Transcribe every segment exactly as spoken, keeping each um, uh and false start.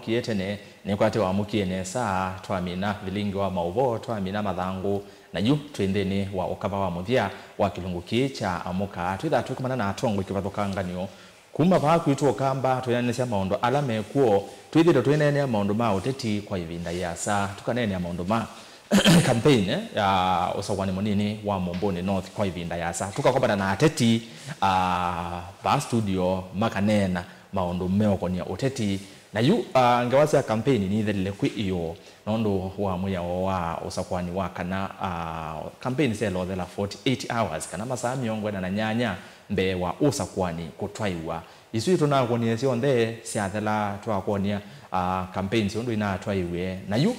Kie tene, nĩkwatĩ wamũkie nesa, twamina vilingi wa maũvoo, twamina mathangũ, na yu twĩ nthĩnĩ wa ũkava wa mũthya wa kĩlungu kĩĩ kya Amũka. Twĩthaa tũkomana na atongoi kĩvathũkanganyo. Kuma vaa kwitũ Ũkamba, twĩneenesya maũndũ ala mekw'o, twĩthĩĩtwe twĩneenea maũndũ ma ũteti kwa ĩvinda yĩasa. Tũkaneenea maũndũ ma campaign, eh, ya ũsakũani mũnini wa Mũmbũnĩ North kwa ĩvinda yĩasa. Tũkakomana na ateti, ah, vaa studio makaneena maũndũ meũkonia ũteti. Na yu, ah, ngewa sya campaign nithelile kwĩ ĩũũ nũndũ wa mwĩao wa ũsakũani wa kana, ah, campaign syeloothela forty-eight hours, kana masaa mĩongo ĩna na nyanya mbee wa ũsakũani kũtwaĩwa. Isu itũnakwonyie syonthe syathela, twakwony'a, ah, campaign syonthe inatwaĩwe. Na yu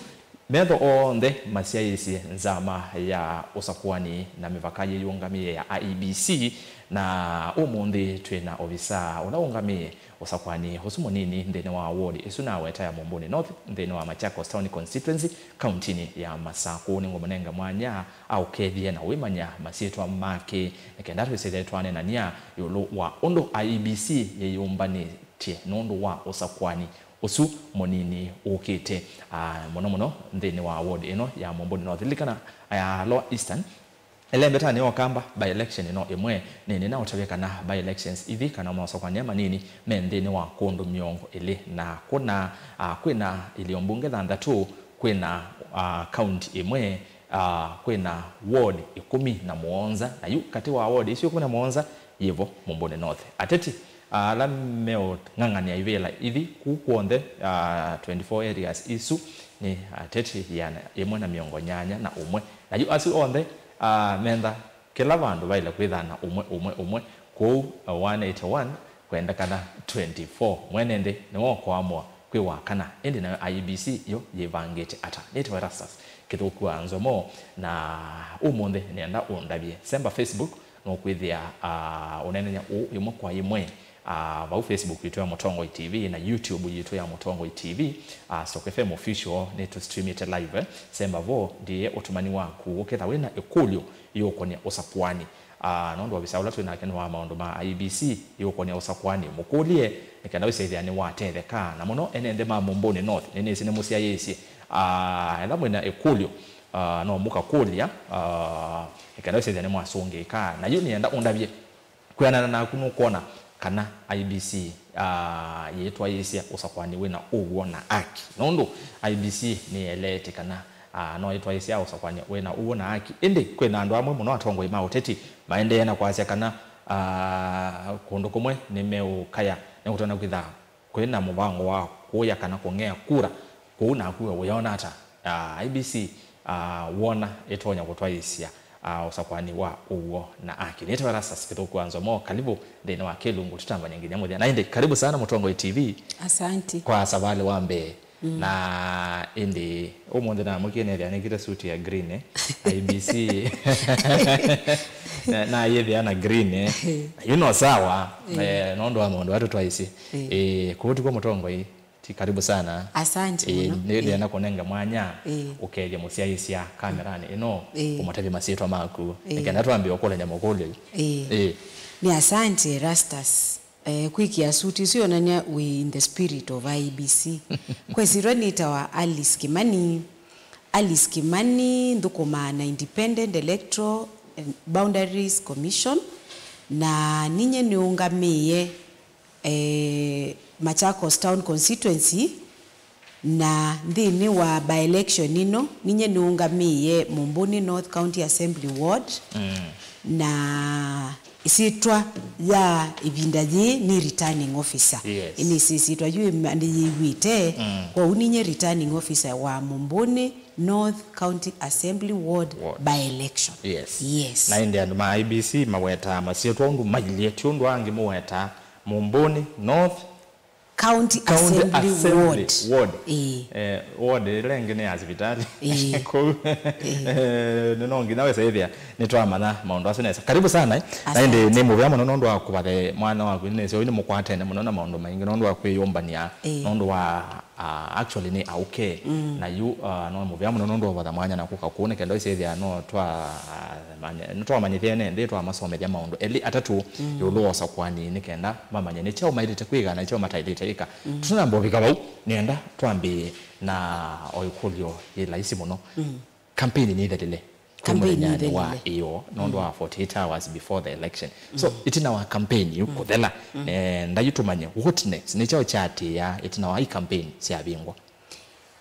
metho onthe masyaĩĩsye nzama ya ũsakũani na mĩvaka yĩyũngamĩe ya I E B C, na ũmũnthĩ twĩ na ovisaa ũla ũngamĩe ũsakũani ũsu mũnini nthĩnĩ wa ward ĩsu naweta ya Mũmbũnĩ North, nthĩnĩ wa Machakos Town Constituency, kauntinĩ ya Masakũ. Nĩngũmũnenga mwanya aũkethye na ũimanya masyĩtwa make, nĩ kenda twĩsĩle twaneenany'a ĩũlũ wa ũndũ I E B C yĩyũmbanĩtye nũndũ wa ũsakũani ũsu mũnini ũkĩte, ah, mũno mũno nthĩnĩ wa ward ĩno ya Mũmbũnĩ North. Lilikana, ah, Lower Eastern, ĩlembetanĩ ya Ũkamba, by-election no ĩmwe. Nĩnĩnaũtavya kana by-elections ithi kana maũsakũanĩa manini me nthĩnĩ wa kũndũ mĩongo ĩlĩ na kũna, ah, kwĩna ilio mbunge thanthatũ, kwĩna, ah, kaunti ĩmwe, ah, kwĩna ward ĩkũmi na mũonza, na yu katĩ wa ward isu ĩkũmi na mũonza yĩvo Mũmbũnĩ North. Ateti, ah, ala meũng'ang'anĩa ivĩla ithi kũu kw'onthe, ah, twenty-four areas isu nĩ ateti ĩana ĩmwe na mĩongo nyanya na ũmwe. Na yu asu onthe, ah, mentha kĩla vandũ vaĩle kwĩthana ũmwe, ũmwe, ũmwe. Kwoou, uh, one eighty-one kwendekana twenty-four. Mwene nthĩ nĩwe ũkũamũa kwĩ wa kana, ĩndĩ nayo I E B C yo yĩvangĩte ata? Nĩtawa Erastus Kĩthũku wa Nzomo, na ũmũnthĩ nĩenda ũndavye. Semba Facebook, nũkwĩthĩa, uh, ũneenany'a ũũ ĩmwe kwa ĩmwe, uh, vau Facebook yitũ ya Mũtongoi T V na YouTube yitũ ya Mũtongoi T V, uh, Stock F M Official nĩtũstreamĩte live, eh. Semba vo, ndiĩe ũtũmani waku ũketha wĩna ĩkũlyo yĩũkonia ũsakũani. Ah, nũndũ ovisa ũla twĩ nake nĩ wa maũndũ ma I E B C yĩũkonia ũsakũani. Mũkũlye nĩ kenda wĩsĩthĩa nĩwatetheka, na mũno ene nthĩ ma Mũmbũnĩ North, nĩnĩsĩ nĩmũsyaĩĩsye. Ah, ethĩwa mwĩna ĩkũlyo, ah, no mũkakũlya, ah, nĩ kenda wĩsĩthĩa nĩmwasũngĩĩka. Na yu nĩenda ũndavye, kwĩanana naku nũkwona kana I E B C, ah, yĩtwaĩĩsya ũsakũani wĩna ũw'o na aki? Nũndũ I E B C nĩyeleete kana, ah, no ĩtwaĩĩsya ũsakũani wĩna ũw'o na aki. Ĩndĩ kwĩna andũ amwe mũno atongoi ma ũteti maendee na kwasya kana, ah, kũndũ kũmwe nĩmeũkaya nĩkũtonya kwĩtha kwĩna mũvango wa kũya kana kũng'ea kura. Kwoou naku we ũyona ata, ah, I E B C, ah, wona ĩtonya kũtwaĩĩsya, ah, ũsakũani wa ũw'o na aki? Nĩtawa Erastus Kĩthũku wa Nzomo. Karibu nthĩnĩ wa kĩlungu tũtambany'e nginya mũthya. Na ĩndĩ, karibu sana Mũtongoi T V. Asante. Kwa savalĩ wa mbee. Mm. Na ĩndĩ, ũmũnthĩ namũkie nethĩa nĩkĩte suit ya green, eh? I E B C. Na, na yĩthĩa na green, eh? Na yu no sawa, eh, nũndũ wa maũndũ atũ twaĩsĩ. Eh. Eh, kũu tikuo Mũtongoi. Ti karibu sana. Asante. Eh, mũno. Nĩ, eh, nĩenda kũnenga mwanya, eh, ũkethya mũsyaĩĩsya kameranĩ ĩno, eh, ũmũtavye masyĩtwa maku. Eh. Nĩ kenda twambie ũkũlany'a makũlyo. Eh. Eh. Nĩ asante, Erastus. Eh, kwĩkĩa suti isu yonany'a wĩ in the spirit of I E B C. Kwĩsĩtwa nĩtawa Alice Kimani. Alice Kimani, nthũkũmaa na Independent Electoral, eh, Boundaries Commission, na ninyie nĩũngamĩĩe eh, Machakos Town Constituency, na nthĩnĩ wa by-election ĩno, ninyie nĩũngamĩĩe Mũmbũnĩ North County Assembly Ward, mm, na ĩsyĩtwa ya ĩvinda yĩĩ nĩ returning officer. Yes. Nĩsĩ ĩsyĩtwa yu nĩyĩw'ĩte, mm, kwoou ninyie returning officer wa Mũmbũnĩ North County Assembly Ward, ward, by-election. Yes. Yes. Na ĩndĩ andũ ma I E B C mawetaa masyĩtwa ũndũ mailyĩ, ti ũndũ angĩ mũwetaa Mũmbũnĩ North County Assembly Ward. Ward. Ĩĩ. Eh, ward ĩla ĩngĩ nĩ ya sivitalĩ. Ĩĩ. Kũu, eh, nĩ no nginya wĩsa ĩthĩa nĩtwamanya maũndũ asu nesa. Karibu sana, eh. Na ĩndĩ nĩ mũvea mũno nũndũ wa kũvathe mwana waku. Nĩnĩsĩ ũyũ nĩ mũkwatene mũno na maũndũ maingĩ nũndũ wa kwĩyũmbania, ĩĩ, nũndũ wa uh, actually nĩ aũke. Mm. Na yu, uh, no mũvea mũno nũndũ wa ũvatha mwanya na kũka kũu, nĩ kenda ĩsĩthĩa no twa, uh, manya-, no twamanyĩthĩa ene nthĩ, twamasomethya maũndũ elĩ atatũ mm, ĩũlũ wa ũsakũani, nĩ kenda mamanye nĩ kyaũ maĩlĩte kwĩka na nĩ kyaũ mataĩlĩte ĩka. Mm. Tũtanamba ũvika vau, nĩenda twambĩĩe na o ĩkũlyo yĩ laisi mũno. Mm. Campaign nĩthelile. Campaign mũthenyanĩ wa nĩthelile. Ĩyo, nũndũ mm, wa forty-eight hours before the election. So, mm, ĩtina wa campaign yu mm, kũthela, mm, eh, ndayu tũmanye what next? Nĩ kyaũ kyaatĩĩa ĩtina wa i campaign syavingwa?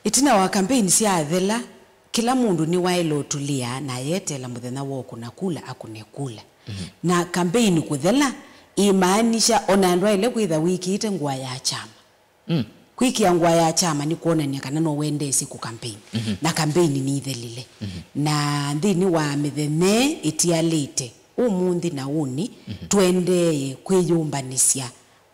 Ĩtina wa campaign syathela, kĩla mũndũ nĩwaĩle ũtũlĩa na ayeteela mũthenya wa ũkũna kula akũne kula. Mm-hmm. Na campaign kũthela ĩmaanisha ona ndwaĩle kwĩtha wĩkĩĩte ngũa ya kyama. Mm. Kwĩkĩa ngũa ya kyama nĩ kwonany'a kana no wendeesye kũ campaign. Mhm. Na campaign nĩithelile. Mhm. Na nthĩnĩ wa mĩthenya ĩtialĩte, ũmũnthĩ na ũnĩ, mhm, tũendee kwĩyũmbanĩsya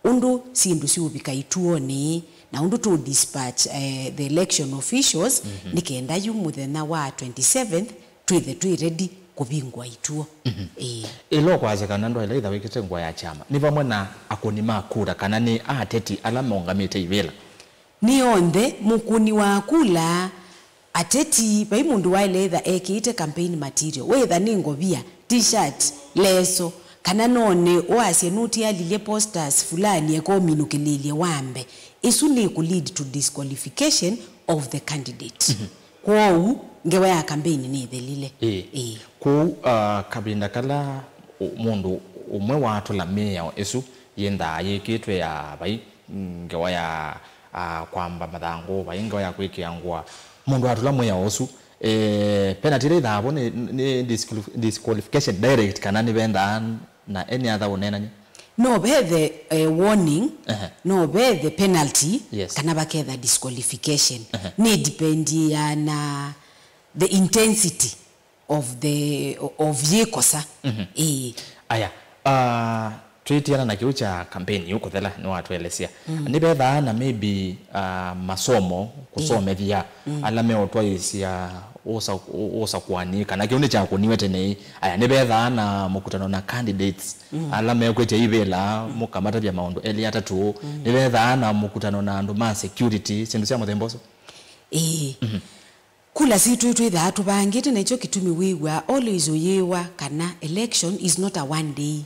ũndũ syĩndũ siũvika ituonĩ, na ũndũ tũ dispatch, eh, the election officials, mhm, nĩ kenda yu mũthenya wa twenty-seventh twĩthe twĩ ready kũvingũa ituo. Mhm. Ĩĩ. Ĩla ũkwasya kana ndwaĩle ĩtha wĩkĩte ngũa ya kyama, nĩ vamwe na akũni ma kura kana nĩ ateti ala maũngamĩte ivĩla? Nĩ onthe, mũkũni wa kula, ateti, vai mũndũ waĩle ĩtha ekĩĩte campaign material, wĩtha nĩ ngovia, t-shirt, leso, kana none ũasye nũtialilye posters fulani eka ũminũkĩlĩlye wambe. Ĩsu nĩ kũ lead to disqualification of the candidate. Mhm. Kwoou, ngewa ya campaign nĩthelile. Ĩĩ. Ĩĩ. Kwoou, ah, kavinda kala ũ-, mũndũ ũmwe watũla mĩao ĩsu yĩnthaa yĩkĩtwe ya vai ngewa ya, ah, kwamba mathangũ, vai ngewa ya kwĩkĩa ngũa, mũndũ atũla mwĩao ũsu, eh, penalty ĩla ĩthaa vo nĩ, nĩ disqualif-, disqualification direct kana nĩvendaa na any other ũneenany'a? No vethe, eh, warning, ehe, no vethe penalty, yes, kana vaketha disqualification. Ehe. Nĩ depend ya na the intensity of the, of yĩkosa. Mhm. Ĩĩ. Aya, ah, twĩtiana na kĩu kya campaign yu kũthela nĩwatũelesya. Mm. Nĩvethaa na maybe, ah, masomo kũsomethya, mm, ala meũtwaĩĩsya ũsa-, ũ-, ũsakũani, kana kĩu nĩkyakũniwe tene. Aya, nĩvethaa na mũkutano na candidates, mm, ala mekwĩtya ivĩla, mm, mũkamatavya maũndũ elĩ atatũ. Mm. Nĩvethaa na mũkutano na andũ ma security, syĩndũ sya mũthemba ũsu. Ĩĩ. Mhm. Kula sitũ twĩthaa tũvangĩte, na nĩkyo kĩtumi wĩw'aa always ũyĩwa kana election is not a one day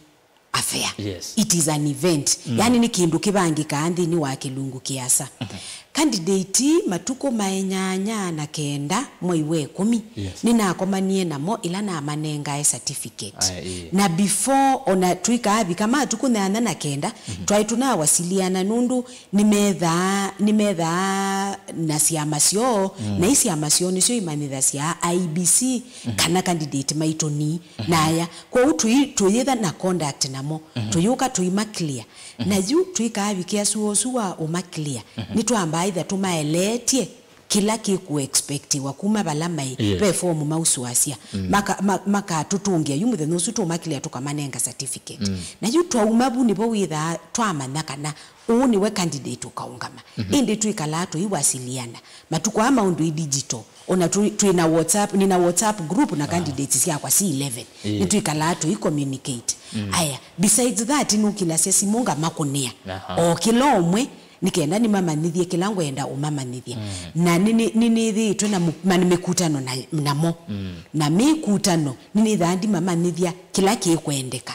affair. Yes. It is an event. Mm. Yani nĩ kĩndũ kĩvangĩkaa nthĩnĩ wa kĩlungu kĩasa. Mhm. Candidate matukũ maĩ nyanya na kenda mwei wa ĩkũmi, yes, nĩnakomanie namo ĩla namanengae certificate. Aye, ĩĩ. Na before ona tũikaavika matukũ nyanya na kenda, mhm, twaĩ tũnawasiliana nũndũ nĩmethaa, nĩmethaa na syama syoo, mm, na i syama syoo nĩsyo imanyĩthasya I E B C, mhm, kana candidate maitũ nĩ, mhm, na aya. Kwoou tũi-, tũyĩtha na contact namo, mhm, tũyũka tũima clear. Mhm. Na yu tũikaavikĩa sua ũsu wa ũma clear, mhm, nĩtwambaa itha tũmaeleetye kĩla kĩkũexpectiwa kuma vala maĩ, yes, ve form mausũasya. Mm. Maka-, ma-, makatũtũngĩa yu mũthenya ũsu tũma clear tũkamanenga certificate. Mm. Na yu twauma vu nĩvo wĩthaa twamanya kana ũũ nĩwe candidate ũkaũngama. Mhm. Ĩndĩ twĩkalaa tũiwasiliana. Matukũ aa maũndũ i digital. Ona twĩ, twĩ na WhatsApp, nĩ na WhatsApp group na, ah, candidates syakwa si eleven. Ĩĩ. Nĩtwĩkalaa tũi communicate. Mm. Aya, besides that, nũkĩlasya simũ ngamakũnĩa. Aha. O kĩla ũmwe, nĩ kenda nĩmamanyĩthye kĩla ngwenda ũmamanyĩthya. Mm. Na nĩ, nĩ, nĩnĩthĩĩtwe na mũ-, ma-, mĩkutano na, namo. Mm. Na mĩkutano, nĩnĩthaa ndimamanyĩthya kĩla kĩkwendeka.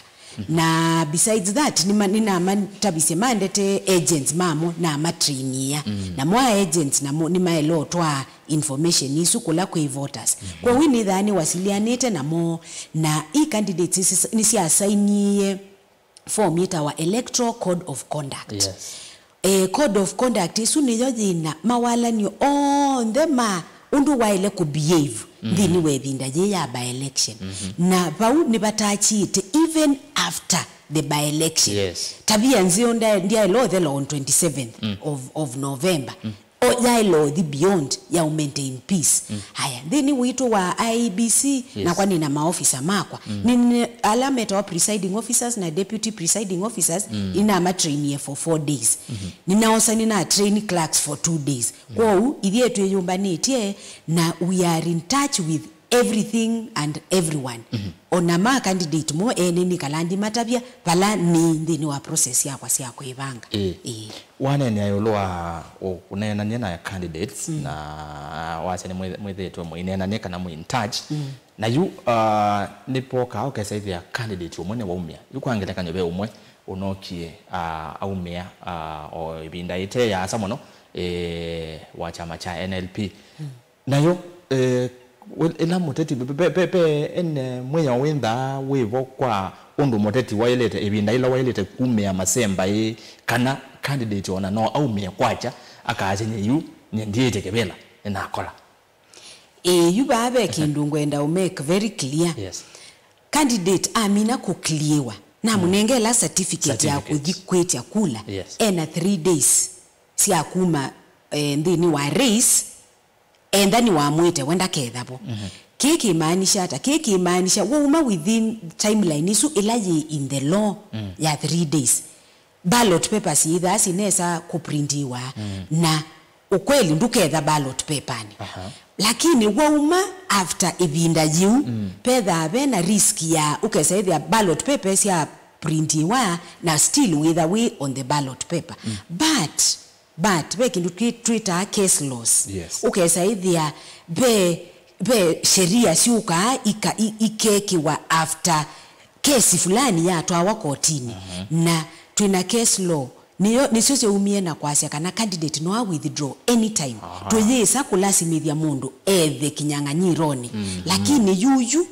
Na besides that, nĩma-, nĩnamatavisye mandete agents mamo na amatrainia. Mm. Namo a agents namo nĩmaĩle ũtwaa information isu kũla kwĩ voters. Mm-hmm. Kwoou nĩthaa nĩwasilianĩte namo, na i candidates isu nĩsyasainie form yĩtawa Electoral Code of Conduct. Yes. Eh, code of conduct ĩsu nĩyo yĩna mawalany'o onthe ma ũndũ waĩle kũ behave, mm, nthĩnĩ wa ĩvinda yĩĩ ya by-election. Mm-hmm. Na vau nĩvatakyĩte even after the by-election. Yes. Tavia nzeo nda-, ndyaĩle ũthela on twenty-seventh, mm, of, of November. Mm. O yaĩle ũthi beyond ya ũ maintain peace. Mm. Haya, nthĩnĩ witũ wa I E B C, yes, nakwa nĩna maofisa makwa. Mm. Nĩ, nĩ, ala metawa presiding officers na deputy presiding officers, mm, nĩnamatrainie for four days. Mm-hmm. Nĩnaosa nĩna train clerks for two days. Mm. Kwoou, ithyĩ twĩyũmbanĩtye na we are in touch with everything and everyone. Ona ma candidate mo ene nĩkalaa ndimatavya vala nĩ nthĩnĩ wa process yakwa sya kwĩvanga. Ĩĩ. Ĩĩ. Waneenea ĩũlũ wa ũ-, ũneenany'a na candidates na wasya nĩ mwĩ-, mwĩthĩĩtwe mũineenany'a kana mwĩ in touch. Na yu, uh, nĩpokaa ũkesa ĩthĩa candidate ũmwe nĩwaumĩa. Yu kwa ngelekany'o ve ũmwe ũnookie, uh, aumĩa, uh, o ĩvinda ĩte yaasa mũno, eh, wa kyama kya N L P. Nayo, eh, we-, ĩla mũteti, pe, pe, pe, ene mwĩao wĩnthaa wĩvo kwa ũndũ mũteti waĩlĩte, ĩvinda ĩla waĩlĩte kumĩa masemba ĩ, kana candidate ona no aumĩe kwakya, akasya, "Nyie yu, nyie ndiĩte kĩvĩla, nĩnakola." Ĩĩ, yu vaa ve kĩndũ ngwenda ũ make very clear. Yes. Candidate amina kũclearwa, namũnengela certificate ya kũthi kwĩtya kula, yes, ena three days sya kuma, eh, nthĩnĩ wa race, enda nĩwamwĩte we ndaketha vo. Kĩĩ kĩmaanisha ata? Kĩĩ kĩmaanisha wauma within timeline isu ĩla yĩ in the law ya three days, ballot papers yĩthaa sinesa kũprintiwa na ũkweli ndũketha ballot paperni. Lakini wauma after ĩvinda yĩu, vethaa ve na risk ya ũkesa ĩthĩa ballot paper sya printiwa na still wĩtha wĩ on the ballot paper. But, but ve kĩndũ twĩ-, twĩtaa case laws. Yes. Ũkesa ĩthĩa ve, ve sheria syũkaa ika-, i-, ikekĩwa after kesi fulani yatwawa kotinĩ, na twĩna case law, nĩyo, nĩsyo syaumie na kwasya kana candidate no a withdraw anytime. Tũyĩsa kũlasimĩthya mũndũ ethe kĩnyang'anyĩronĩ. Lakini yuyu,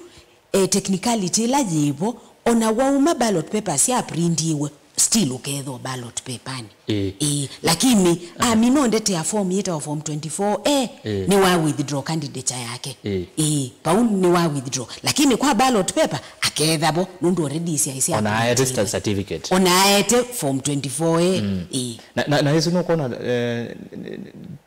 eh, technicality ĩla yĩvo, ona wauma ballot paper syaprintiwe, still ũkethwa ballot paperni. Ĩĩ. Ĩĩ, lakini amina ũndetea form yĩtawa form twenty-four A, ĩĩ, nĩ wa withdraw candidature yake. Ĩĩ. Ĩĩ, vau nĩ wa withdraw. Lakini kwa ballot paper, aketha vo, nũndũ already syaĩ sya ona aete printiwe. Certificate. Ona aete form twenty-four A. Ĩĩ. Na, na, na ĩsu nũkwona, eh,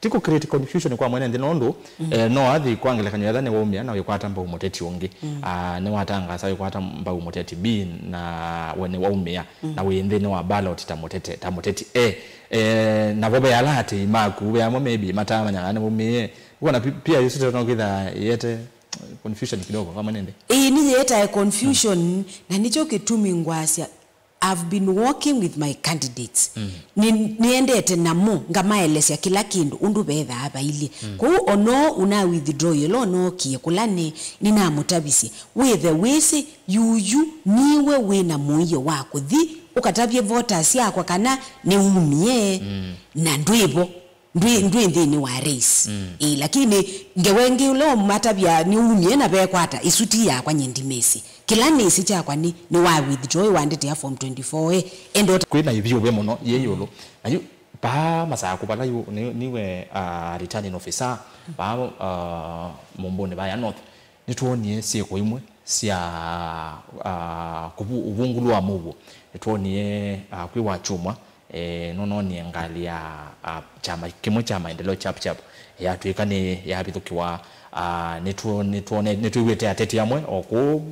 ti kũ create confusion kwa mwene nthĩ, nũndũ, eh, no athi kwa ngelekany'o yetha nĩwaumĩa na wĩkwata mbau mũteti ũngĩ. Ah, nĩwatangasa wĩkwata mbau mũteti B na we nĩwaumĩa. Na wĩ nthĩnĩ wa ballot ta mũtete, ta mũteti A. Eh, navo ve ala atei maku, ve amwe maybe matamanya kana nĩwaumĩe. Wona pi-, pia ĩsu tena ũkĩtha yete confusion kidogo kwa mwene nthĩ. Ĩĩ, nĩyĩetae confusion, na nĩkyo kĩtumi ngwasya, I've been working with my candidates. Nĩ-, nĩendete namo, ngamaelesya kĩla kĩndũ ũndũ vethaa vailyĩ. Kwoou onoo una withdraw ĩla onookie kũla nĩ, nĩnamũtavisye, wĩthe wĩsĩ, yuyu niwe wĩna mũio wa kũthi ũkatavye voters syakwa kana nĩumie na ndwĩvo. Ndwĩ, ndwĩ nthĩnĩ wa race. Ĩĩ, lakini ngewa ĩngĩ ũla ũmatavya nĩumie na vekwata, ĩsu ti yakwa, nyie ndimĩsĩ. Kĩla nĩsĩ kyakwa nĩ, nĩ wa withdraw, wandetea form twenty-four A, enda ũta- Kwĩ na ĩvyũvĩ mũno yĩ ĩũlũ. Na yu, paa Masaku vala yu, nĩ, nĩwe, ah, returning officer, paa, ah, Mũmbũnĩ vaya North. Nĩtwonie syĩko imwe sya, ah, kũvu-, ũvungũlu wa mũuo. Nĩtwonie, ah, kwĩ wa kyumwa, eh, nũnoonie ngalĩ ya, ah, kyama kĩmwe kya maendeleo Chap Chap yatw'ĩka nĩ yavithũkĩwa. Ah, nĩtwo-, nĩtwone-, nĩtwĩw'ĩte ateti amwe o kũu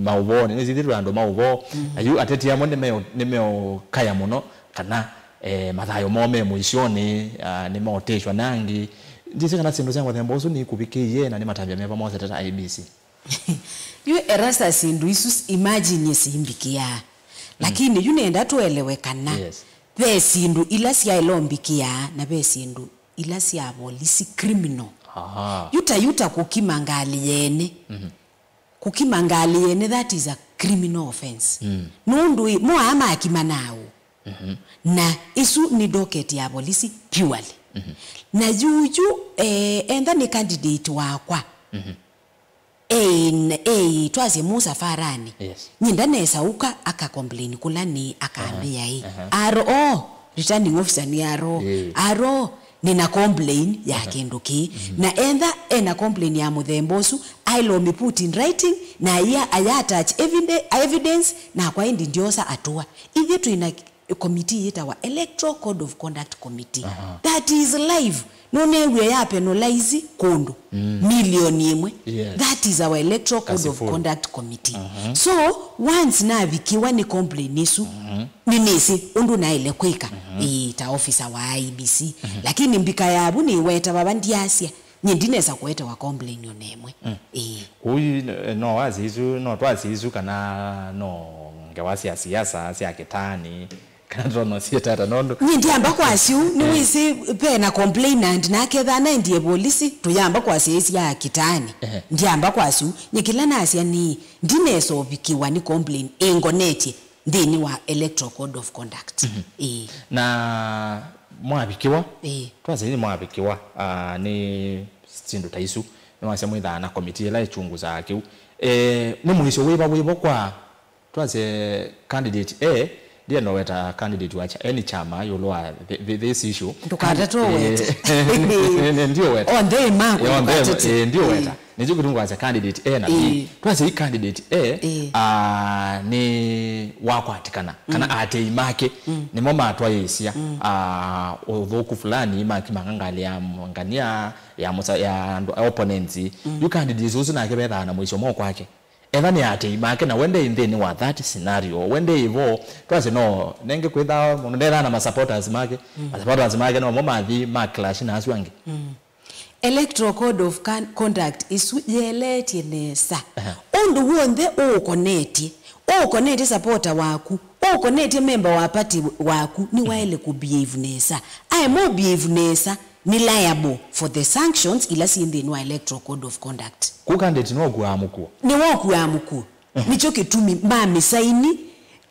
maũvoonĩ, nĩsithĩtwe andũ ma ũvoo. Na yu ateti amwe nĩmeo-, nĩmeũkaya mũno kana, eh, mathayũ moo me mũisyonĩ, ah, nĩmeũtĩĩsw'a nĩ angĩ. Ndyĩsĩ kana syĩndũ sya mũthemba ũsu nĩikũvikĩie na nĩ matambya meva mosete ta I E B C. Yu Erastus, syĩndũ isu s-, imagine simbikĩaa. Lakini yu nenda tũelewe kana ve syĩndũ ila syaĩle ũmbikĩaa na ve syĩndũ ila sya volisi criminal. Aha. Yu ta, yu ta kũkima ngalĩ yene. Kũkima ngalĩ yene, that is a criminal offense. Nũndũ ĩ, mo aa makima naũ? Na ĩsu nĩ docket ya volisi purely. Na yuyu, eh, enda nĩ candidate wakwa. Ei, n-, ei, twasye mũsafaranĩ. Yes. Nyie ndanesa ũka aka complain kũla nĩ akambĩa ĩ. Aro, oh, returning officer nĩ aro. Aro, nĩna complain ya kĩndũ kĩĩ. Na enda ena complain ya mũthemba ũsu, aĩle ũmĩ put in writing, na aya, aya attach evide-, evidence, nakwa ĩndĩ ndyosa atũa. Ithyĩ twĩna committee yĩtawa Electoral Code of Conduct Committee. That is live. Nũneew'e ya penalize kũndũ milioni ĩmwe. Yes. That is our Electoral Code of Conduct Committee. So, once navikiwa nĩ complain ĩsu, nĩnĩsĩ ũndũ naĩle kwĩka, ĩĩ, ta officer wa I E B C. Lakini mbika yavu nĩweta vava ndyasya, Nyie ndinesa kũetewa complain ona ĩmwe. Mm. Ĩĩ. Kũu yu, eh, no wasya isu, no twasya isu kana no ngewa sya siasa, sya kĩtaani, kana tũtono syĩtata nũndũ. Nyie ndiamba kwasya ũu, nĩwĩsĩ ve na complainant na aketha naendie volisi, tũyamba kwasya ĩsya kĩtaani. Ehe. Ndiamba kwasya ũu, nyie kĩla nasya nĩ, ndinesa ũvikĩwa nĩ complain ĩngonetye nthĩnĩ wa Electoral Code of Conduct. Mhm. Ĩĩ. Na mwavikĩwa, ĩĩ, twasya nĩ mwavikĩwa, ah, nĩ syĩndũ ta isu, nĩwasya mwĩthaa na komiti ĩla ĩchungusaa kĩu. Eh, nĩ mũisyo wĩva wĩvo kwa, twasye candidate A, ndienda ũweta candidate wa cha-, any chama ĩũlũ wa thi-, thi-, this issue. Ndũkatate ũwete. Eh, ndio weta. Onthe makwa. Eh, onthe, ndũkatate. Eh, ndio weta. Ĩĩ. Nĩkyo kĩtumi kwasya candidate A na B. Ĩĩ. Twasya ĩ candidate A, ĩĩ, ah, nĩ wakwatĩkana, kana, mm, aatĩĩi make, mm, nĩmo matwaĩĩsya, mm, ah, ũthũku fulani, makimanga ngalĩ ya m-, ngania, ya mũsa-, ya andũ, opponents. Mm. Yu candidate ũsu nake vethaa na mũisyo mo kwake. Etha nĩ aatĩĩi make, na we ndeĩ nthĩnĩ wa that scenario, we ndeĩ vo, twasye no, nenge kwĩthaa mũndũ ndethaa na masupporters make, mm, masupporters make no mo mathi ma clash na asu angĩ. Mm. Electoral Code of Con-, Conduct ĩsu yeleetye nesa. Aha. Ũndũ w'onthe ũũkonetye, ũũkonetye supporter waku, ũũkonetye member wa party waku, nĩwaĩle kũ behave nesa. Aema ũ behave nesa, nĩ liable for the sanctions ila syĩ nthĩnĩ wa Electoral Code of Conduct. Kũ candidate nĩwe ũkuaa mũkuo? Nĩwe ũkuaa mũkuo. Mhm. Nĩkyo kĩtumi mamĩsaini,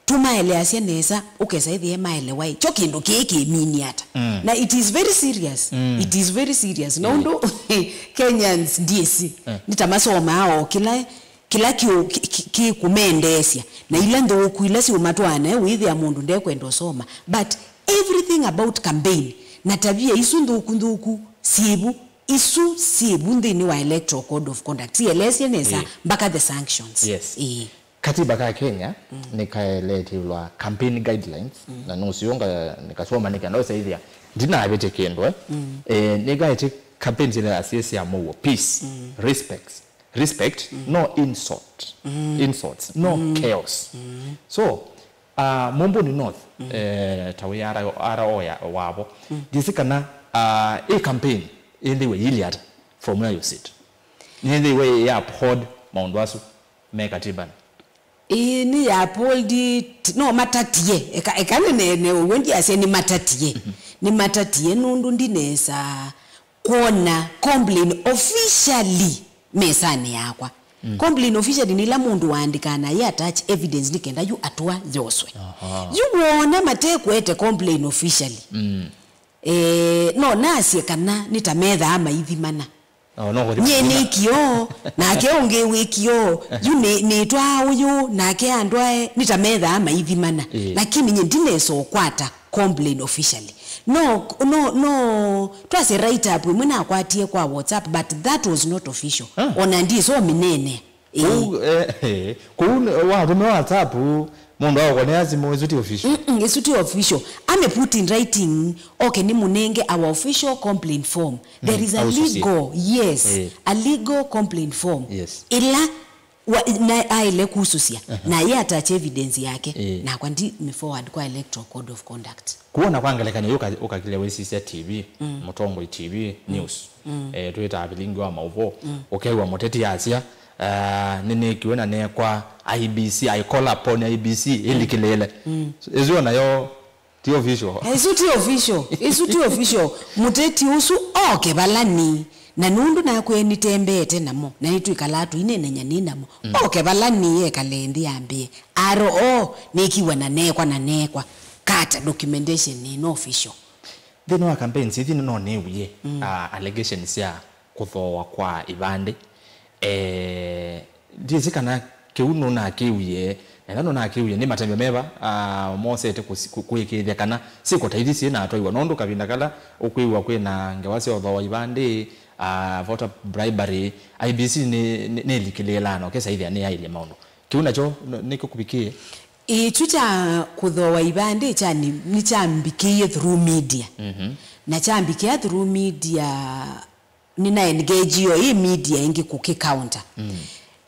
tũmaeleasya nesa, ũkesa ĩthĩe maelewa ĩ, kyo kĩndũ kĩĩ kĩmini ata. Mm. Na it is very serious. Mm. It is very serious. Na, mm, ũndũ Kenyans ndiĩsĩ, eh, nĩ ta masomaa o kĩla, kĩla kĩ, kĩ, kĩ, kĩkũmendeesya. Na ila nthũku, ila siũmatwaa nayo, wĩthĩa mũndũ ndekwenda ũsoma. But everything about campaign, na tavia isu nthũku nthũku, syĩvu, isu syĩvu nthĩnĩ wa Electoral Code of Conduct. Sielesye nesa, ĩĩ, mpaka the sanctions. Yes. Ĩĩ. Katiba ka Kenya, mm, nĩkaeleetye ĩũlũ wa campaign guidelines, mm, na nũseo nga-, nĩkasoma nĩ kana ũsaithĩa ndinavĩtye kĩndũ, eh? Mm. Eh, nĩkaetye campaign syĩthĩwa syĩ sya mũuo, peace, mm, respect, respect, mm, no insult, mm, insults, no, mm, chaos. Mm. So, ah, Mumbuni North, mm, eh, ta wĩ R O, R O ya, wavo, mm, ndĩsĩ kana, ah, ĩ campaign ĩthĩwe yĩilye ata from where you sit? Nĩthĩwe ya uphold maũndũ asu me katibanĩ? Ĩĩ, nĩ ya uphold, t-, no matatie. Eka, eka nĩneene ũw'o, ndiasya nĩmatatie. Mhm. Nĩmatatie nũndũ ndinesa kwona complain officially mesanĩ yakwa. Mm. Complain officially nĩ ĩla mũndũ waandĩkaa na ayĩ attach evidence nĩ kenda yu atũa yoswe. Aha. Yu wona matekwete complain officially. Mm. Eh, no nasye kana nĩ ta methaa maithimana. Oh, no, nyie nĩ kĩoo, nake ũngĩ wĩ kĩoo, yu nĩ, nĩtwaa ũyũ, nake andwae, nĩ ta methaa maithimana. Ĩĩ. Lakini nyie ndinesa ũkwata complain officially. No, no, no, twasye write up ĩmwe nakwatie kwa WhatsApp, but that was not official. Ah. Ona ndisomĩnene. Ĩĩ. Kũu, eh, eh, kũu nĩ, watũmĩa WhatsApp, mũndũ aũkonea simũ, ĩsu ti official. Mm-mm, ĩsu ti official. Ame put in writing, okay, nĩ mũnenge our official complaint form. There, mm, is a, au susie, legal, yes, eh, a legal complaint form. Yes. Ĩla wa, na aĩle kususya, aha, na ye attach evidence yake, eh, nakwa ndi mĩ forward kwa Electoral Code of Conduct. Kuona kwa ngelekany'o yu ũka-, ũkakilya wĩsisya T V, mm, Mũtongoi T V, mm, news. Mm. Eh, twĩtaa vilingi wa maũvoo, mm, ũkew'a mũteti asya, ah, nĩnĩkiwe na nekwa I E B C, I call upon I E B C, mm, ĩlikĩlĩĩle. Mm. Ĩsu o nayo ti official. Ĩsu ti official. Ĩsu ti official. Mũteti ũsu oke vala nĩ. Na nũndũ nakwĩe nĩtembeete namo, na nĩtwĩkalaa tũineenany'a nĩ namo. Mm. Oke vala nĩ ekale nthĩ yambĩe. R O nĩkiwa na nekwa na nekwa. Kata documentation ĩno official. Nthĩnĩ wa campaigns ithi no nĩw'ie, mm, ah, allegations sya kũthooa kwa ivandĩ. Eh, ndiĩsĩ kana kĩu nũnakĩw'ie, na ĩla nũnakĩw'ie, nĩ matembyo meva, ah, mosete kũsi-, kũ-, kũĩkĩĩthya kana syĩko ta ithi syĩnatwaiwa? Nũndũ kavinda kala ũkwĩw'a kwĩna ngewa sya ũthooa ivandĩ, ah, voter bribery, I E B C nĩ, nĩ, nĩlikĩlĩĩlaa na ũkesa ĩthĩa nĩyaĩlye maũndũ. Kĩu nakyo n-, nĩkyo kũvikĩe? Ĩĩ, kyu kya kũthooa ivandĩ kya ni-, nĩkyambikĩie through media. Mhm. Na kyambikĩa through media, nĩna engage yo ĩ media ĩngĩ kũkĩ counter. Mm.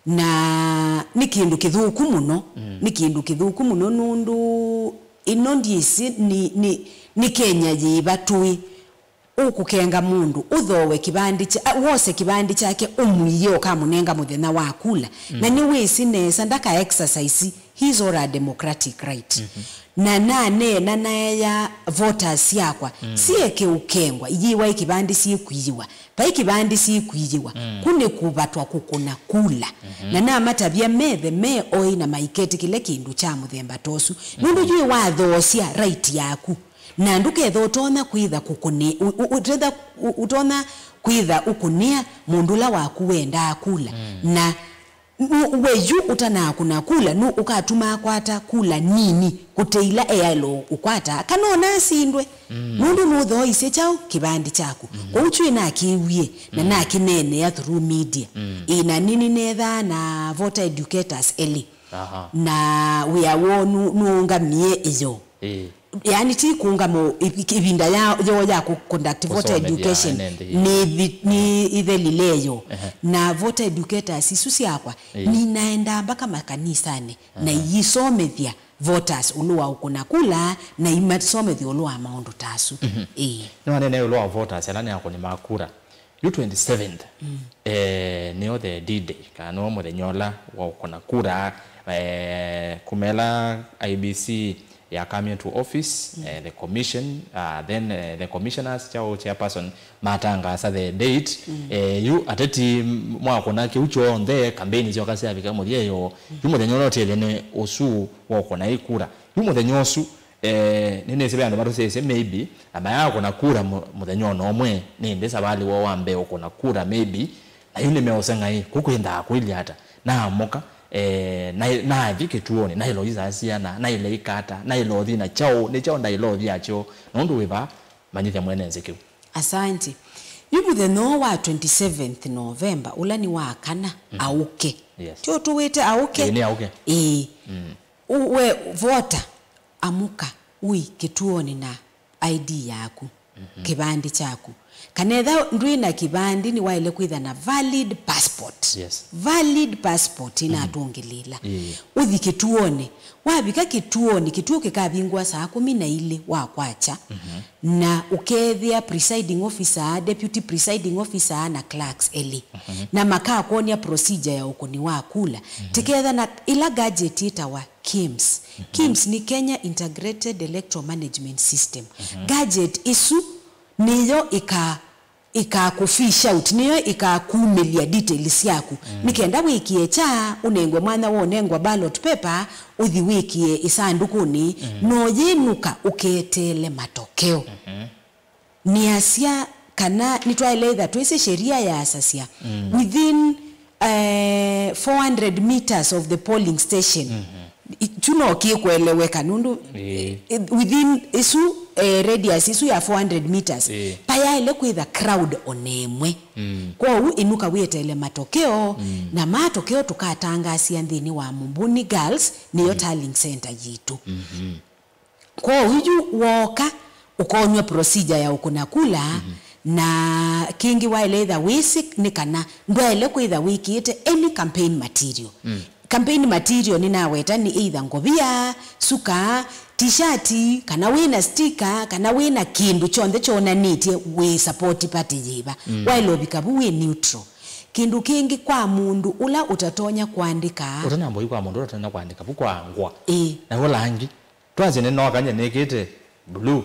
Na nĩ kĩndũ kĩthũku mũno, mm, nĩ kĩndũ kĩthũku mũno nũndũ ĩno ndiĩsĩ nĩ, nĩ, nĩ Kenya yĩva tũĩ. ũkũkenga mũndũ, ũthooe kĩvandĩ kya, a, wose kĩvandĩ kyake, ũmũiye ũkamũnenga mũthenya wa kula. Na nĩwĩsĩ nesa ndaka exercise his or her democratic right. Na naneena naea voters syakwa, sieke ũkengwa, iyĩwa ĩ kĩvandĩ syĩkwĩyĩwa, vai kĩvandĩ syĩkwĩyĩwa, ku nĩ kũvatwa kũkũna kula. Na namatavya methe me oĩ na maiketĩkĩle kĩndũ kya mũthemba ta ũsu. Nũndũ yu ĩwathoosya right yaku. Na ndũketha ũtonya kwĩtha kũkũnĩ-, ũ-, ũ-, ũtetha ũ-, ũtonya kwĩtha ũkũnĩa mũndũ ũla waku wendaa kula. Na nũ-, we yu ũtanakũna kula, nũ ũkatuma akwata kula nini kũte ila eaĩle ũkwata, kana ona asindwe. Nũndũ nũthooisye kyaũ kĩvandĩ kyaku. Kwoou twĩ nakĩw'ie na nakĩneenea through media. Ĩ, na nĩnĩnethaa na voter educators elĩ. Aha. Na wĩa woo nũ-, nũũngamie ĩyo. Ĩĩ. Yaani ti kũngama ĩ-, ĩ-, ĩvinda ya, yoo ya kũ-, conduct voter education nĩ thi-, nĩ ithelile yo. Ehe. Na voter educators isu syakwa, ninaendaa mpaka makanisanĩ na iyisomethya voters ũlũ wa ũkũna kula na imasomethya ũlũ wa maũndũ ta asu. Ĩĩ. Nĩwanene ũlũ wa voters ala nĩ akũni ma kura. Yu twenty-seventh, eh, nĩyo the D-Day, kana nĩwo mũthenya ũla wa ũkũna kura, eh, kumela I E B C ya come into office, eh, the commission, ah, then, eh, the commissioners, chao chairperson, matangasa the date. Eh, yu ateti m-, mwakũna kĩu kyonthe, kampeni syoka syavika mũthya yo, yu mũthenya ũla ũtethya nĩ ũsu wa ũkũna ĩ kura. Yu mũthenya ũsu, Eh, nĩnĩsĩ ve andũ matũsyaĩĩsye maybe, na mayakũna kura mũ-, mũthenya ona ũmwe, nĩ ĩndĩ savalĩ woo wa mbee ũkũna kura maybe, na yu nĩmeũseng'aĩ, kũ kwĩnthaa kũilye ata? Naamũka, eh, na, nathi kĩtuonĩ, naĩle ũisaa syana, naĩle ĩka ata, naĩle ũthi na kyaũ, nĩ kyaũ ndaĩle ũthi nakyo, nũndũ wĩ vaa, manyĩthya mwene nzĩ kĩu. Asante. Yu mũthenya ũũ wa twenty-seventh November, ũla nĩ wa kana, aũke. Yes. Tyo tũwĩte aũke? Ĩĩ, nĩ aũke. Ĩĩ. Mm. U-, we vota, amũka, ũi kĩtuonĩ na I D yaku, kĩvandĩ kyaku. Kana ethĩwa ndwĩ na kĩvandĩ, nĩwaĩle kwĩtha na valid passport. Yes. Valid passport ĩnatũngĩlĩĩla. Ĩĩ. Ũthi kĩtuonĩ. Wavika kĩtuonĩ, kĩtuo kĩkavingũa saa kũmi na ilĩ wa kwakya, na ũkethĩa presiding officer, deputy presiding officer na clerks elĩ. Na makakwony'a procedure ya ũkũni wa kula. Tĩketha na ĩla gadget ĩtawa KIMS. KIMS nĩ Kenya Integrated Electoral Management System. Gadget ĩsu nĩyo ĩka-, ĩkakũ fish out, nĩyo ĩkakumĩlya details syaku. Nĩ kenda wĩkĩe kya, ũnengwe mwanya wa ũnengwa ballot paper, ũthi wĩkĩe ĩsandũkũnĩ, na ũyĩnũka ũketeele matokeo. Nĩasya kana nĩtwaĩle ĩtha twĩsĩ sheria yaasasya within, eh, four hundred meters of the polling station. I-, kyu no kĩkũeleweka nũndũ, eh, within ĩsu, eh, radius ĩsu ya four hundred meters, vayaĩle kwĩtha crowd ona ĩmwe. Kwoou ĩnũka wĩeteele matokeo, na matokeo tũkatangaasya nthĩnĩ wa Mumbuni Girls, nĩyo tallying center yitũ. Kwoou yu wooka, ũkonywa procedure ya ũkũna kula, na kĩngĩ waĩle ĩtha wĩsĩ nĩ kana ndwaĩle kwĩtha wĩkĩĩte any campaign material. Campaign material nĩnaweta nĩ either ngovia, suka, t-shirt, kana wĩna sticker, kana wĩna kĩndũ kyonthe kyonanĩtye wĩ support party yĩva. Waĩle ũvika vu wĩ neutral. Kĩndũ kĩngĩ kwa mũndũ ũla ũtatonya kũandĩka. Ũtanamba ũi kwa mũndũ ũla ũtatonya kũandĩka, vu kwa ngwa. Ĩĩ. Na ũla angĩ. Twasye nĩ noka nye nĩkĩte blue.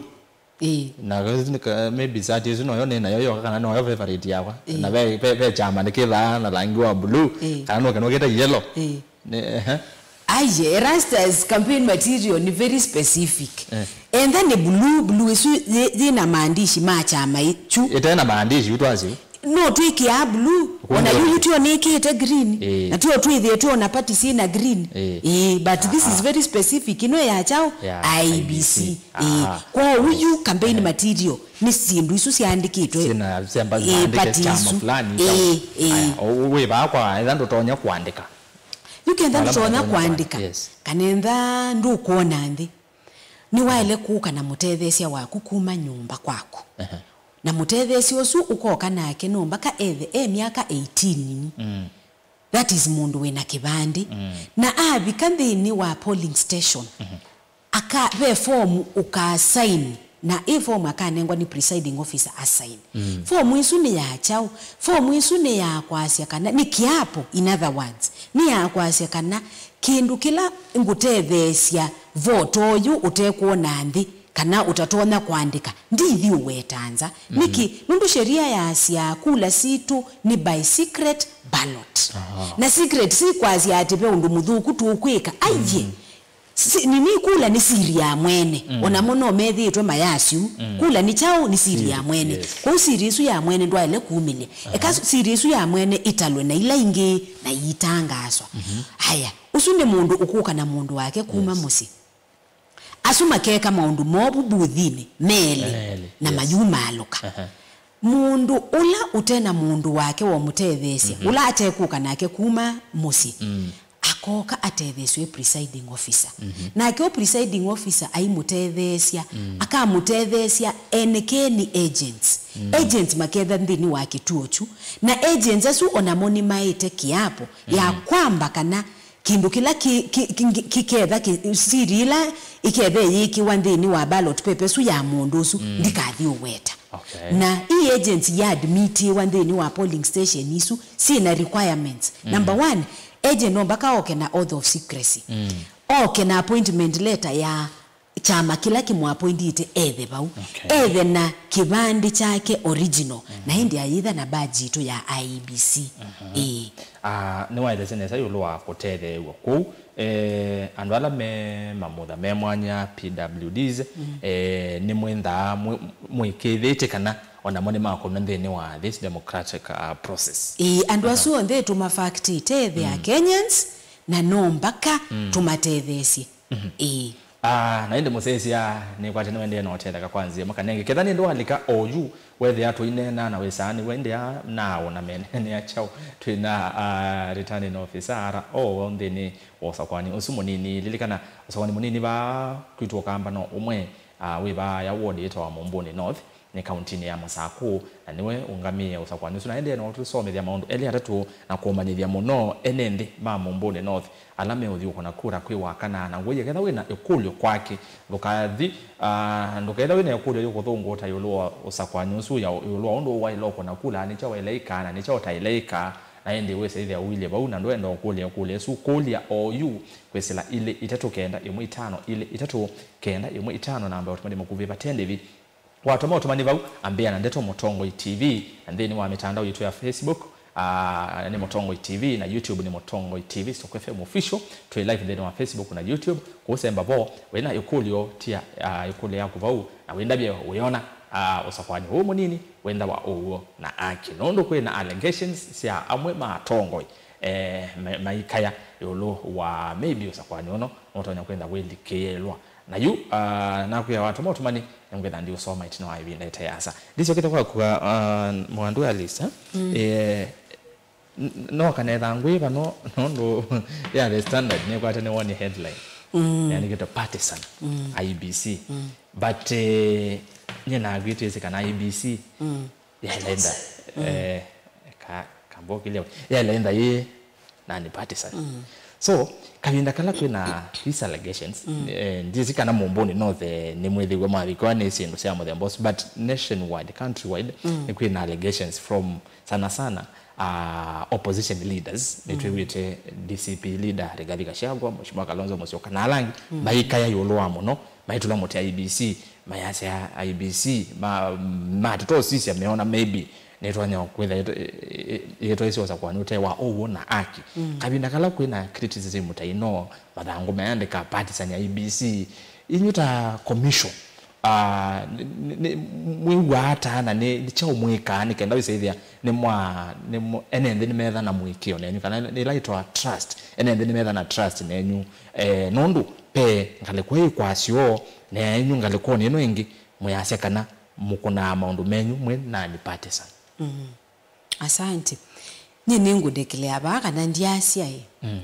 Ĩĩ. Na ka-, ka-, maybe sati ĩsu noyo nĩ nayo yoka kana noyo favorite yakwa. Ĩĩ. Na ve, ve, ve kyama nĩkĩthaa na langi wa blue. Ĩĩ. Kana nũke nũkĩte yellow. Ĩĩ. Nĩ, ehe. Aye, Erastus campaign material nĩ very specific. Eh. Enda nĩ blue, blue ĩsu yĩ, yĩ na maandishi ma kyama ĩ-, kyu. Ĩte na maandishi, yu twasye. No twĩkĩaa blue, ona yu, yu tyo nĩkĩĩte green. Ĩĩ. Na tyo twĩthĩe twona party syĩ na green. Ĩĩ. Ĩĩ, but this is very specific, ĩno ya kyaũ? Ya I E B C. I E B C. Ĩĩ. Aha. Kwoou yu campaign material nĩ syĩndũ isu syaandĩkĩtwe. Syĩna, syamba, ĩĩ, syandĩke party chama isu fulani. Ĩĩ, ĩĩ. Aya, o-, wĩ vaa kwa, etha ndũtonya kũandĩka. Yu kenda ndũtonya kũandĩka, yes, kana enda ndũkwona nthĩ. Nĩwaĩle kũka na mũtetheesya waku kuma nyũmba kwaku. Ehe. Na mũtetheesya ũsu ũkoka nake no mbaka ethe e myaka eighteen. Mm. That is mũndũ wĩna kĩvandĩ. Mm. Na avika nthĩnĩ wa polling station, mhm, aka, ve form ũkasaini Na ĩ form akanengwa nĩ presiding officer asaini. Mm. Form ĩsu nĩ ya kyaũ? Form ĩsu nĩ ya kwasya kana, nĩ kiapo, in other words, nĩ ya kwasya kana kĩndũ kĩla ngũtetheesya vote ũyũ ũtekwona nthĩ kana ũtatonya kũandĩka, ndithi ũweta nza. Mhm. Nĩkĩ? Nũndũ sheria yasya kula sitũ nĩ by secret ballot. Aha. Na secret si kwasya atĩ ve ũndũ mũthũku tũkwĩka. Aiye. Mm. Si, nini, kula nĩ siri ya mwene. Mm. Onamo no methĩĩtwe mayasyu. Mm. Kula nĩ kyaũ? Nĩ siri ya mwene. Yes. Kwoou siri ĩsu ya mwene ndwaĩle kumĩlya. Eka siri ĩsu ya mwene ĩtalwe na ila ingĩ na iitangaaswa. Mhm. Haya, ũsu nĩ mũndũ ũkũka na mũndũ wake kuma mũsyĩ. Asu makeka maũndũ moo vu buthinĩ, me elĩ, na mayumaalũka. Mũndũ ũla ũte na mũndũ wake wa ũmũtetheesya, ũla atekũka nake kuma mũsyĩ, akooka atetheesw'e presiding officer. Nake ũ presiding officer aimũtetheesya, akamũtetheesya enekeni agents. Agents maketha nthĩnĩ wa kĩtuo kyu, na agents asu onamo nĩmaĩte kĩapo ya kwamba kana kĩndũ kĩla kĩ- kĩ- kĩ- kĩketha kĩ- siri ĩla ĩketha ĩyĩkĩwa nthĩnĩ wa ballot paper ĩsu ya mũndũ ũsu ndikathi ũweta. Okay. Na ii agents yaadmitiwa nthĩnĩ wa polling station isu syĩ na requirements. Number one, agent no mbaka oke na oath of secrecy. Oke na appointment letter ya kyama kĩla kĩmũappointĩte ethe vau. Okay. Ethe na kĩvandĩ kyake original, na ĩndĩ ayĩtha na badge yitũ ya I E B C. Ĩĩ. Ah, nĩwaelesya nesa ĩũlũ wa kũtetheew'a kũu. Eh, andũ ala me mamutha me mwanya, P W Ds, eh, nĩmwĩnthaa mwĩ- mwĩkĩĩthĩtye kana onamo nĩmakonwa nthĩnĩ wa this democratic, ah, process. Ĩĩ, andũ asu onthe tũmafaktĩte, they are Kenyans, na no mbaka tũmatetheesye. Ĩĩ. Ah, na ĩndĩ mũsyaĩĩsya nĩkwate nĩwaendee na ũtetheka kwa nzĩa makanenge. Ketha nĩ ndwalika oyu, wethĩa tũineena na wĩsaa nĩwendea nao na meneenea kyaũ. Twĩ na, ah, returning officer R O nthĩnĩ wa ũsakwani ũsu mũnini. Lilikana, ũsakwani mũnini vaa kwitũ Ũkamba no ũmwe, ah, wĩ vaa ya ward yĩtawa Mũmbũnĩ North. Nĩ kauntinĩ ya Masakũ, na nĩwe ũngamĩe ũsakwani ũsu. Na ĩndĩ no tũsomethya maũndũ elĩ atatũ na kũmanyĩthya mũno ene nthĩ ma Mũmbũnĩ North ala meũthiũkũna kura kwĩ wakana. Na ngũie ketha wĩna ĩkũlyo kwake, ndũkathi, ah, ndũketha wĩna ĩkũlyo yĩkũthũngũta ĩũlũ wa ũsakwani ũsu, ya ĩũlũ wa ũndũ waĩle ũkũna kula, nĩ kyaũ waĩle ĩkaa na nĩ kyaũ ũtaĩle ĩkaa. Na ĩndĩ wĩsa ĩthĩa ũilye vau, na ndwenda ũkũlya ĩkũlyo ĩsu, kũlya oyu kwĩsĩla ilĩ itatũ kenda ĩmwe itano, ilĩ itatũ kenda ĩmwe itano, namba ya ũtũmani mũkuvĩ vate ndĩvi. Watũma ũtũmani vau, ambĩa na Ndeto Mũtongoi T V, na nthĩnĩ wa mĩtandao yitũ ya Facebook, ah, nĩ Mũtongoi T V, na YouTube nĩ Mũtongoi T V, Stock F M Official. Twĩ live nthĩnĩ wa Facebook na YouTube. Kũsemba vo, wĩna ĩkũlyo, tia, ah, ĩkũlyo yaku vau, na wĩndavye ũyona, ah, ũsakwani ũũ mũnini wĩnthawa ũw'o na aki. Nũndũ kwĩna allegations sya amwe ma atongoi, eh, ma- maikaya ĩũlũ wa maybe ũsakwani ũno nũtonya kwĩntha wĩlikĩĩlwa. Na yu, ah, nakwĩa watũma ũtũmani, nĩngwĩtha ndiũsoma ĩtina wa ĩvinda ĩte yasa. Ndisokete kwaku, ah, mwandu Alice, eh? Mm. Eh, n- no kanetha ngwĩva no nũndũ ya The Standard nĩkwate nĩ woni headline. Mm. Yandĩkĩtwe partisan, mm, I E B C. Mm. But, eh, nyie na agree twĩsĩ kana I E B C, mm, yaĩle ĩntha, mm, eh, ka- kambokĩlya yaĩle ĩntha yĩ nani partisan. Mm. So, kavinda kala kwĩna these allegations, mm, eh, ndiĩsĩ kana Mũmbũnĩ North, eh, nĩmwĩthĩwe mavikwa nĩ syĩndũ sya mũthemba ũsu, but nationwide, countrywide, mm, nĩ kwĩna allegations from sana sana, uh, opposition leaders. Mm. Nĩtwĩw'ĩte D C P leader Rigathi Gachagua, Mheshimiwa Kalonzo Musyoka, na ala angĩ, mm, maikaya ĩũlũ wa mũno, maitũla mũtĩ I E B C, mayasya I E B C, ma- matata ũsisya meona maybe nĩtwanya kwĩtha yĩtwa- ĩ- ĩ- yĩtwa ĩsyosa kwani ũte wa ũw'o na aki. Mm. Kavinda kala kwĩna criticism ta ĩno, mathangũ mayandĩka partisan ya I E B C, inyu ta commission, ah, nĩ- nĩ- nĩ- mwĩw'aa ata na nĩ nĩ kyaũ mwĩkaa nĩ kenda wĩsaĩthĩa nĩ mwa- nĩ mwa- ene nthĩ nĩmetha na mũĩkĩĩo nenyu, kana nĩ ĩla ĩtwa trust, ene nthĩ nĩmetha na trust nenyu, eh, nũndũ ve ngalĩko ĩ kwasyo na inyu ngalĩkonĩ ĩno ĩngĩ mwĩasya kana mũkũnaa maũndũ menyu mwĩ nani partisan. Mm. Asante. Nyie nĩngũndekelea vaa kana ndyasya ĩ. Mm.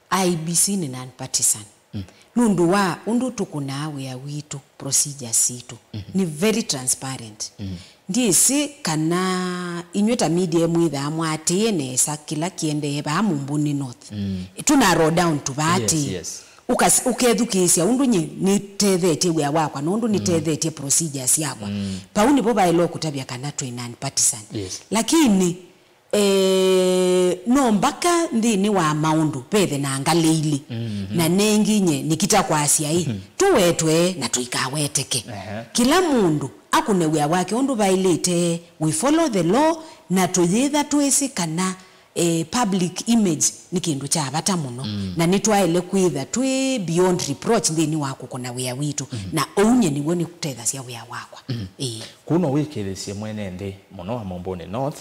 I E B C nĩ non partisan. Mm. Nũndũ wa ũndũ tũkũnaa wĩa witũ, procedures sitũ, mm-hmm, nĩ very transparent. Mm. Ndiĩsĩ kana inyw'ĩ ta media mwĩthaa mwatĩĩe nesa kĩla kĩendee vaa Mũmbũnĩ North. Mm. Tũna roll down tũvatĩĩ. Yes, yes. Ũkas- ũkethukĩĩsya ũndũ nyie nĩtethetye wĩa wakwa na ũndũ nĩtethetye procedures syakwa. Pau nĩvo vaĩle kũtavya kana twĩ non partisan. Yes. Lakini eh, no mbaka nthĩnĩ wa maũndũ vethe na ngalĩ ilĩ. Na nengĩ nye nĩkita kwasya ĩ, tũwetwe na tũikaweteke. Kĩla mũndũ akũne wĩa wake ũndũ vaĩlĩte, we follow the law, na tũyĩtha twĩsĩ kana eh, public image nĩ kĩndũ kya vata mũno, na nĩtwaĩle kwĩtha twĩ beyond reproach nthĩnĩ wa kũkũna wĩa witũ, na ũu nye nĩw'o nĩkũtethasya wĩa wakwa. Ĩĩ. Kũu no wĩkĩlĩsye mwene nthĩ mũno wa Mũmbũnĩ North,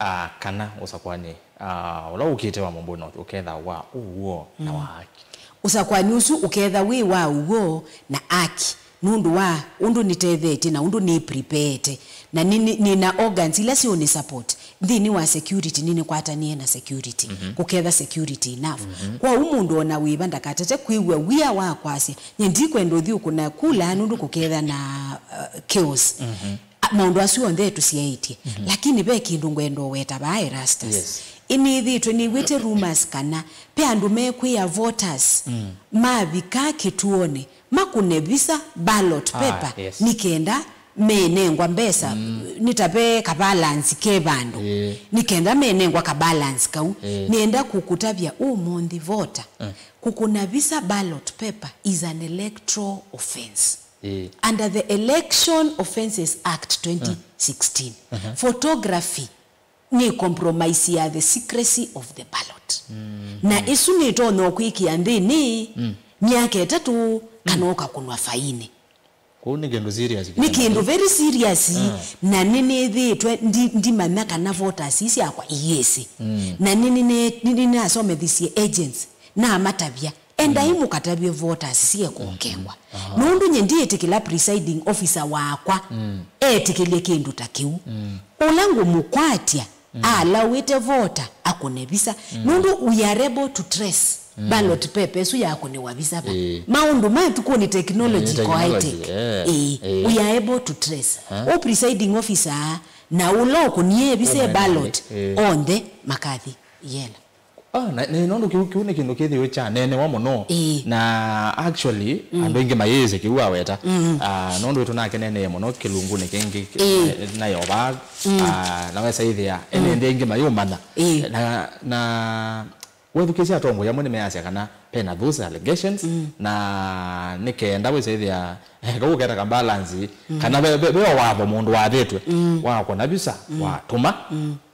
ah, kana ũsakũani, ah, ũla ũkĩte wa Mũmbũnĩ North ũketha wa ũw'o na wa aki. Ũsakũani ũsu ũketha wĩ wa ũw'o na aki, nũndũ wa ũndũ nĩtethetye na ũndũ nĩprepareete, na nĩ- nĩ- nĩna organs ila siũnĩ support nthĩnĩ wa security, nĩnĩkwatanie na security, kũketha security enough. Kwoou mũndũ ona wĩva ndakatate kwĩw'a wia wa kwasya, "Nye ndikwenda ũthi ũkũna kula nũndũ kũketha na uh, chaos." A- maũndũ asu onthe tũsyaĩtye. Lakini ve kĩndũ ngwenda ũweta vaa, Erastus. Yes. Ĩnĩthĩtwe nĩw'ĩte rumors kana ve andũ mekwĩa voters mavika kĩtuonĩ makũne visa, ballot paper, yes, nĩ kenda menengwa mbesa, nĩ ta ve kabalansi ke vandũ, nĩ kenda menengwa kabalansi kau. Nĩenda kũkũtavya ũmũnthĩ, voter kũkũna visa, ballot paper is an electoral offense under the Election Offences Act twenty sixteen. Photography nĩ compromise ya the secrecy of the ballot. Na ĩsu nĩtonya kwĩkĩa nthĩnĩ myaka ĩtatũ kana ũkakũnwa fainĩ. Kũu nĩ kĩndũ serious. Nĩ kĩndũ very serious. Na nĩnĩthĩĩtwe ndi- ndimanya kana voters ii syakwa iyĩsĩ. Na nĩnĩne- nĩnĩnasomethisye agents, namatavya, "Endai mũkatavye voters syekũkengwa." Nũndũ nye ndiĩtĩkĩla presiding officer wakwa etĩkĩlye kĩndũ ta kĩu. Ũla ngũmũkwatya alawĩte voter akũne visa. Nũndũ we are able to trace ballot paper ĩsu yakũnĩwa visa va. Maũndũ ma tukũnĩ technology. Technology, koete. Ĩĩ, we are able to trace. Ũ presiding officer na ũla ũkũnie visa ballot, onthe makathi yela. Ah, na, na nũndũ kĩu, kĩu nĩ kĩndũ kĩthĩwe kyaneenewa mũno. Ĩĩ. Na actually, andũ aingĩ mayĩĩsĩ kĩu aweta. Ah, nũndũ wĩtũ nake nenee mũno kĩlungunĩ kĩngĩ, eh, nayo vaa. Ah, na wesa ĩthĩa, ene nthĩ aingĩ mayũmanya. Ĩĩ. Na, na wethukĩsya atongoi amwe nĩmeasya kana pena those allegations, na nĩ kenda wesa ĩthĩa, eh, kau ũketa ka balance, kana ve, ve, ve o watho mũndũ wathĩtwe, wakũna visa, watũma,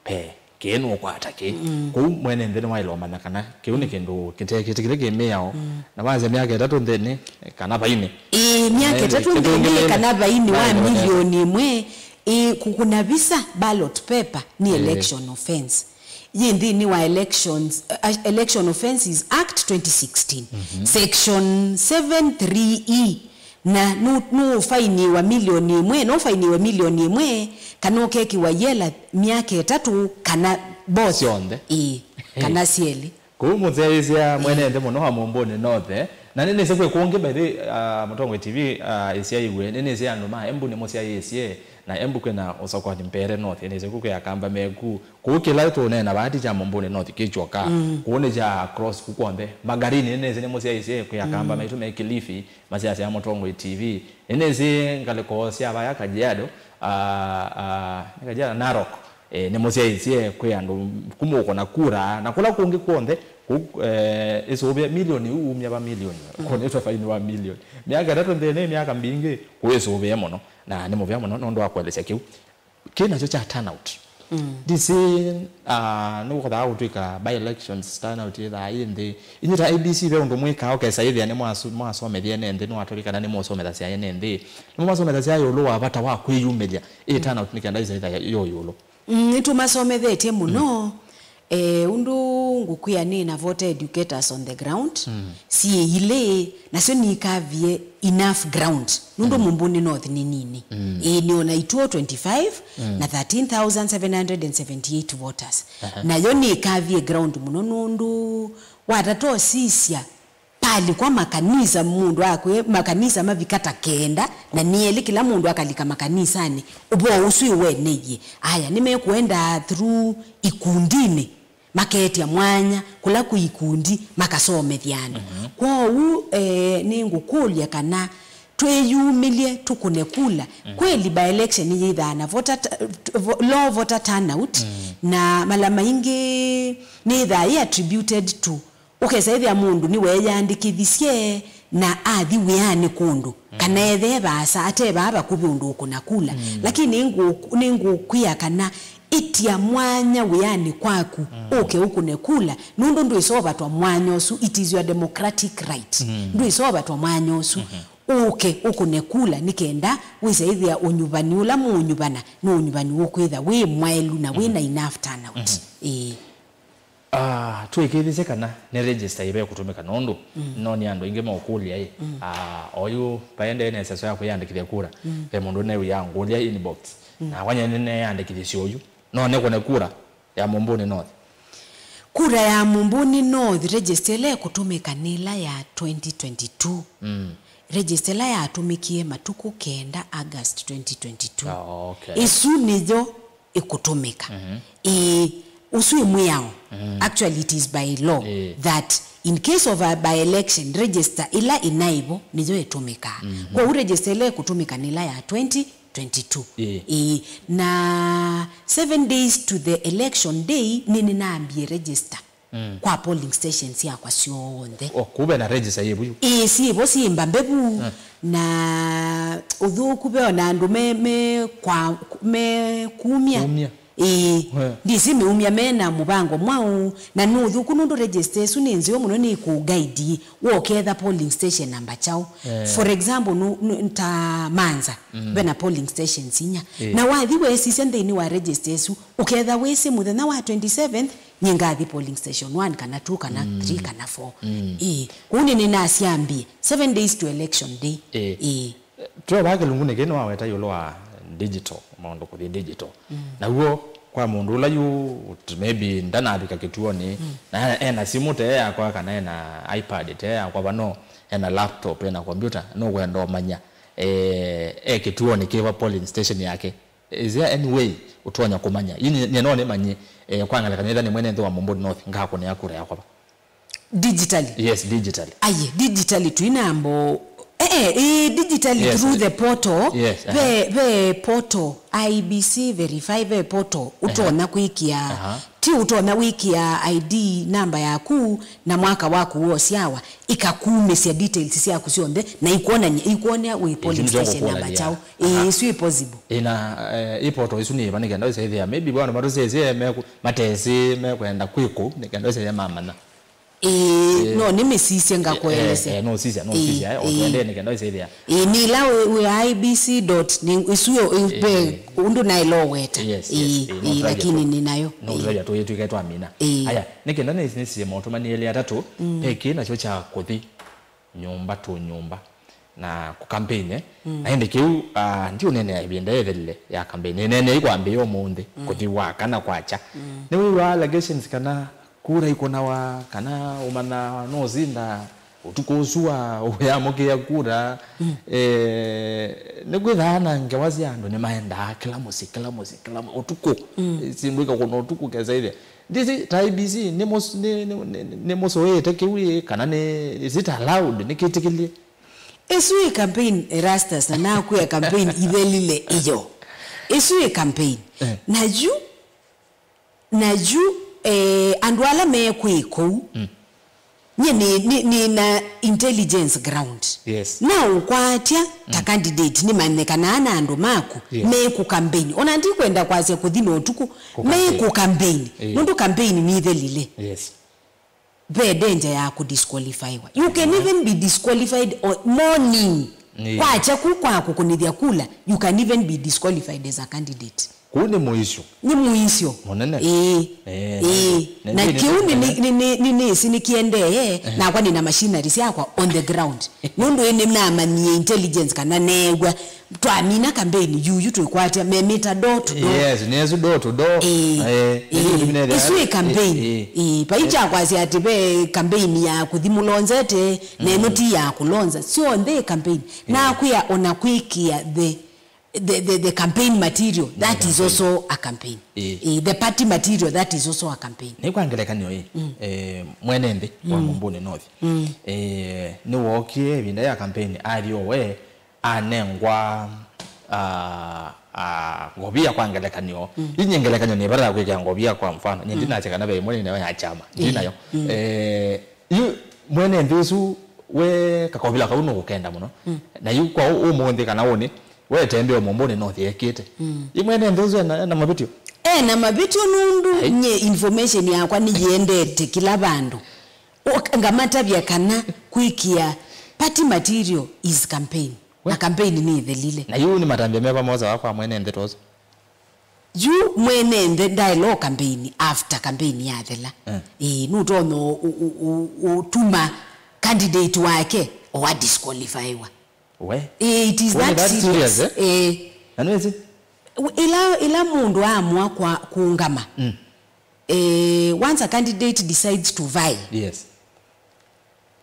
pe. Kĩĩ nũkwata kĩĩ. Kũu mwene nthĩ nĩwaĩle ũmanya kana kĩu nĩ kĩndũ kĩtekĩtĩkĩle kĩ mĩao. Na wasya myaka ĩtatũ nthĩnĩ kana vainĩ. Ĩĩ, myaka ĩtatũ nthĩnĩ kana vainĩ wa milioni ĩmwe. Ĩĩ, kũkũna visa, ballot paper, nĩ election offense. Yĩ nthĩnĩ wa Elections, uh, Election Offences Act twenty sixteen, section seven three E. Na nũ- nũũfainiwa milioni ĩmwe, no ũfainiwe milioni ĩmwe, kana ũkekĩwa yela myaka ĩtatũ, kana both. Syonthe. Ĩĩ, kana syelĩ. Kũu mũsyaĩĩsya mwene nthĩ mũno wa Mũmbũnĩ North, eh? Na nĩnĩsĩ kwĩ kũngĩ, by the way, ah, Mũtongoi T V, ah, ĩsyaĩw'e, nĩnĩsĩ andũ ma Embu nĩmũsyaĩĩsye, na Embu kwĩna ũsokoni mbere North, nĩnĩsĩ kũkwĩ Akamba meku, kũu kĩla tũũneena vaa ti kya Mũmbũnĩ North kĩ kyoka. Kũu nĩ kya across kũu kw'onthe. Magarini nĩnĩsĩ nĩmũsyaĩĩsye kwĩ Akamba maitũ me Kilifi, masyasya Mũtongoi T V. Nĩnĩsĩ ngalĩko sya vaya Kajiado, ah, ah, nĩ Kajiado, Narok, eh, nĩmũsyaĩĩsye kwĩ andũ kuma ũkũna kura, na kũla kũngĩ kw'onthe, kũu, eh, ĩsũvĩe milioni, umya va milioni, ũkũnĩtwe faini wa milioni. Myaka ĩtatũ nthĩnĩ, myaka mbingĩ, kũu ĩsũvĩe mũno, na nĩ mũvea mũno nũndũ wa kũelesya kĩu. Kĩ nakyo kya turnout. Ndisĩ, ah, nĩkũkothaa kũtw'ĩka by elections turnout yĩthaa yĩ nthĩ. Inyuĩ ta I E B C ve ũndũ mwĩkaa ũkesa ĩthĩa nĩmwasu- mwasomethya ene nthĩ, nĩwatũlĩ kana nĩmũsomethasya ene nthĩ? Nĩmũmasomethasya ĩũlũ wa vata wa kwĩyumĩlya ĩ turnout nĩ kenda ĩsa ĩtha yo ĩũlũ? Mm, nĩtũmasomethetye mũno. Eh, ũndũ ngũkwĩa nĩ na voter educators on the ground, syĩ ilĩ, nasyo nikavie enough ground. Nũndũ Mũmbũnĩ North nĩ nini. Ĩĩ, nĩ ona ituo twenty-five na thirteen thousand seven hundred and seventy-eight voters. Nayo nikavie ground mũno nũndũ watata ũsisya, palikwa makanisa, mũndũ akwĩ makanisa mavika ta kenda, na nĩ elĩ kĩla mũndũ akalika makanisanĩ, ũvoo ũsu ĩweneiye. Aya, nĩmekũenda through ikundinĩ. maketya mwanya kũla kwĩ ikundi makasomethya andũ. Mhm. Kwoou, eh, nĩngũkũlya kana twĩyumĩlye tũkũne kula. Mm. Kweli by-election yĩthaa na voter ta-, vo-, low voter turnout, mm, na mala maingĩ nĩthaa yĩ attributed to, ũkesa ĩthĩa mũndũ nĩweeyandĩkĩthisye na athi wĩanĩ kũndũ, mm, kana ethe vaasa ate vaa vakuvĩ ũndũ ũkũna kula. Mm. Lakini nĩngũ-, nĩngũkwĩa kana ĩtya mwanya wĩanĩ kwaku, mm, ũke ũkũne kula, nũndũ ndwĩsovatwa mwanya ũsu, it is your democratic right. Mm. Ndwĩsovatwa mwanya ũsu. Mm-hmm. Ũke ũkũne kula nĩ kenda wĩse ĩthĩa ũnyuvani ũla mũũnyuvana nĩ ũnyuvani ũkwĩtha wĩ mwaĩlu na wĩ na, mhm, enough turnout. Mhm. Ĩĩ. Ah, twĩkĩĩthĩsye kana nĩ register ĩve kũtũmĩka nũndũ, mm, no nĩ andũ aingĩ maũkũlya ĩ. Mm. Ah, oyu vaendee na ĩseso ya kwĩyandĩkĩthya kura. Mm. Ve mũndũ newĩa ngũlya inbox. Mm. Nakwa nyie nĩneeyandĩkĩthisye oyu. No nĩkũne kura ya Mumbuni North. Kura ya Mumbuni North register ĩla ĩkũtũmĩka nĩ ĩla ya twenty twenty-two. Mm. Register ĩla yatũmĩkie matukũ kenda August twenty twenty-two. Ah, okay. Ĩsu nĩyo ĩkũtũmĩka. Mhm. Ĩĩ, ũsu ĩ mwĩao. Mhm. Actually, it is by law, ĩĩ, that in case of a by-election, register ĩla ĩnaĩvo nĩyo ĩtũmĩkaa. Mhm. Kwoou register ĩla ĩkũtũmĩka nĩ ĩla ya twenty twenty-two. Ĩĩ. Ĩĩ, na seven days to the election day, nĩ nĩnambie register, mm, kwa polling stations syakwa syonthe. O, kũu ve na register yĩvu yu? Ĩĩ, syĩvo syĩ mbambe vu. Mm. Na ũthũku ve ona andũ me, me kwa, me kumya. Kumya. Ĩĩ. We. Ndĩsĩ meumya me na mũvango mwaũ, na nĩ ũthũku nũndũ register ĩsu nĩ nzeo mũno, nĩ kũ guide woketha polling station namba kyaũ. Eh. For example, nu, nu, ta Manza, mm, ve na polling stations inya. Eh. Na wathi weesisya nthĩnĩ wa register ĩsu, ũketha wĩsĩ mũthenya wa twenty-seventh, nyie ngathi polling station one kana two kana, mm, three kana four. Mm. Ĩĩ. Kũu nĩ nĩnasyambie seven days to election day. Eh. Ĩĩ. Twovaa kĩlungunĩ kĩĩ nĩwaweta ĩũlũ wa digital, maũndũ kũthi digital. Mm. Naw'o kwa mũndũ ũla yu maybe ndanavika kĩtuonĩ, mm, na ena simũ te yakwa kana ena iPad te yakwa vano, ena laptop, ena computer, nũkwenda ũmanya, eh, e kĩtuonĩ kĩva polling station yake. Is there any way ũtonya kũmanya? Yu nyie, nyie no nĩmanye, eh, kwa ngelekany'o ĩtha nĩ mwene nthĩ wa Mumbuni North, ngakũnĩa kura yakwa va? Digitally? Yes, digitally. Aye, digitally twinambo, eh, eh, eh, digitally, yes, through the portal. Yes, uh-huh. Ve, ve portal, I E B C Verify, ve portal, uh-huh, ũtonya kwĩkĩa, uh-huh, ti ũtonya wĩkĩa I D namba yaku na mwaka waku wosyawa, ikakumĩsya details syaku syonthe, na ikwonany'a, ikwonea wĩ polling station namba kyaũ. Ĩĩ, aha, ĩsu ĩ possible. Ĩĩ, na, eh, ĩ portal ĩsu nĩ ĩva nĩ kenda ũsethĩa? Maybe vandũ matũsesye meku-, matesĩ mekwenda kwĩ kũu, nĩ kenda ũsethĩa mamanya. Ĩĩ, eh, no nĩmĩsisye ngakũelesya. Eh, eh, no sisya, no sisya, eh, o tũendee nĩ kenda ũsethĩa. Ĩĩ, nĩ ĩla wĩ, wĩ I E B C dot, nĩ, ĩsu yo, ĩ, ve, eh, ũndũ naĩloweta. Yes, yes, ĩĩ, eh, no ĩĩ, lakini nĩ nayo. No tũtavya tũyĩtwĩke twamina. Ĩĩ. Aya, nĩ kenda nĩ, nĩsie maũtũ manĩ elĩ atatũ, mm, ve kĩ nakyo kya kũthi nyũmba to nyũmba na kũkampeine. Mm. Na ĩndĩ kĩu, ah, ndiũneenea ĩvinda yĩthelile ya kampeini. Nĩneeneei kwambĩĩa ũmũnthĩ, mm, kũthi wa kana kwakya. Mm. Nĩwĩw'aa allegations kana kura ikũnawa, kana ũmanyaa nũsinda ũtukũ ũsu wa ũyamũkĩa kura. Mm. Eh, nĩkwĩthaa na ngewa sya andũ nĩmaendaa kĩla mũsyĩ, kĩla mũsyĩ, kĩla mũ-, ũtukũ. Mm. Syĩndũ ikakũna ũtukũ kesa ĩthĩa. Ndĩsĩ ta I E B C nĩ mũs-, nĩ, nĩ, nĩ, nĩ mũsũĩĩte kĩu ĩ, kana nĩ, is it allowed? Nĩ kĩtĩkĩlye? Ĩsu ĩ campaign, Erastus, na nakwĩa campaign ithelile ĩyo. Ĩsu ĩ campaign. Eh. Na yu, na yu, eh, andũ ala mekwĩ kũu, mm, nyie nĩ, nĩ, nĩ na intelligence ground. Yes. Na ũkwatya ta, mm, candidate nĩmanyekanaa na andũ maku, yes, me kũ campaign. Ona ndikwenda kwasya kũthi na ũtukũ, me kũ campaign. Kũ campaign. Eh. Nũndũ campaign nĩ ithelile. Yes. Ve danger ya kũ disqualifywa. You can, aha, even be disqualified on morning. Ĩĩ. Kwakya ku kwa kũkũnĩthya kula, you can even be disqualified as a candidate. Kũu nĩ mũisyo. Nĩ mũisyo. Mũnene. Ĩĩ. Eh, ĩĩ. Na, na, na kĩu nĩ, nĩ, nĩ, nĩ, nĩ, nĩsĩ nĩkĩendee, eh, nakwa nĩ na machinery syakwa on the ground. Nũndũ ĩ nĩnamanyie intelligence kana neew'a twamina campaign, yu, yu twĩkwatya memĩta door to door. Yes, nĩ ĩsu door to door. Ĩĩ. Eh, ĩĩ. Ĩsu ĩ campaign. Ĩĩ, ĩĩ. Ĩĩ, vai kya kwasya atĩ ve campaign ya kũthi mũlonzete, na ĩno, mm, ti ya kũlonza. Syonthe ĩ campaign. Ĩĩ. Nakwĩa ona kwĩkĩa the The, the, the campaign material, that is also a campaign. Eh. Eh, the party material, that is also a campaign. Nĩ kwa ngelekany'o ĩ, eh, mwene nthĩ wa Mumbuni North. Eh, nĩwookie ĩvinda ya campaign, athi o we anengwa, ah, ah, ngovia kwa ngelekany'o. Inye ngelekany'o nĩ vata ya kwĩkĩa ngovia kwa mfano. Nye ndinasya kana ve ĩmwe nĩ nayo ya kyama. Ndinayo. Eh, yu mwene nthĩ ũsu we kakovila kau nũkũkenda mũno. Na yu kwa ũ-, ũmũnthĩ kana ũnĩ, we tembea Mumbuni North ekĩte. Yu mwene nthĩ ũsu ena, ena mavĩtyo? Ena mavĩtyo nũndũ nye information yakwa nĩyĩendete kĩla vandũ. Ũ-, ngamatavya kana kwĩkĩa party material is campaign. Na campaign nĩ ĩthelile. Na yu nĩ matambya meva mosawa kwa mwene nthĩ ta ũsu? Yu mwene nthĩ ndaĩla o campaign after campaign yathela. Eh. Ĩĩ, nũtonya ũ-, ũ-, ũ-, ũ-, ũtuma candidate wake o a disqualifywa. We? Ĩĩ, it is that serious, eh? Ĩĩ. Na nĩwĩsĩ? Ĩla, ĩla mũndũ aamũa kwa kũũngama, eh, once a candidate decides to vie, yes,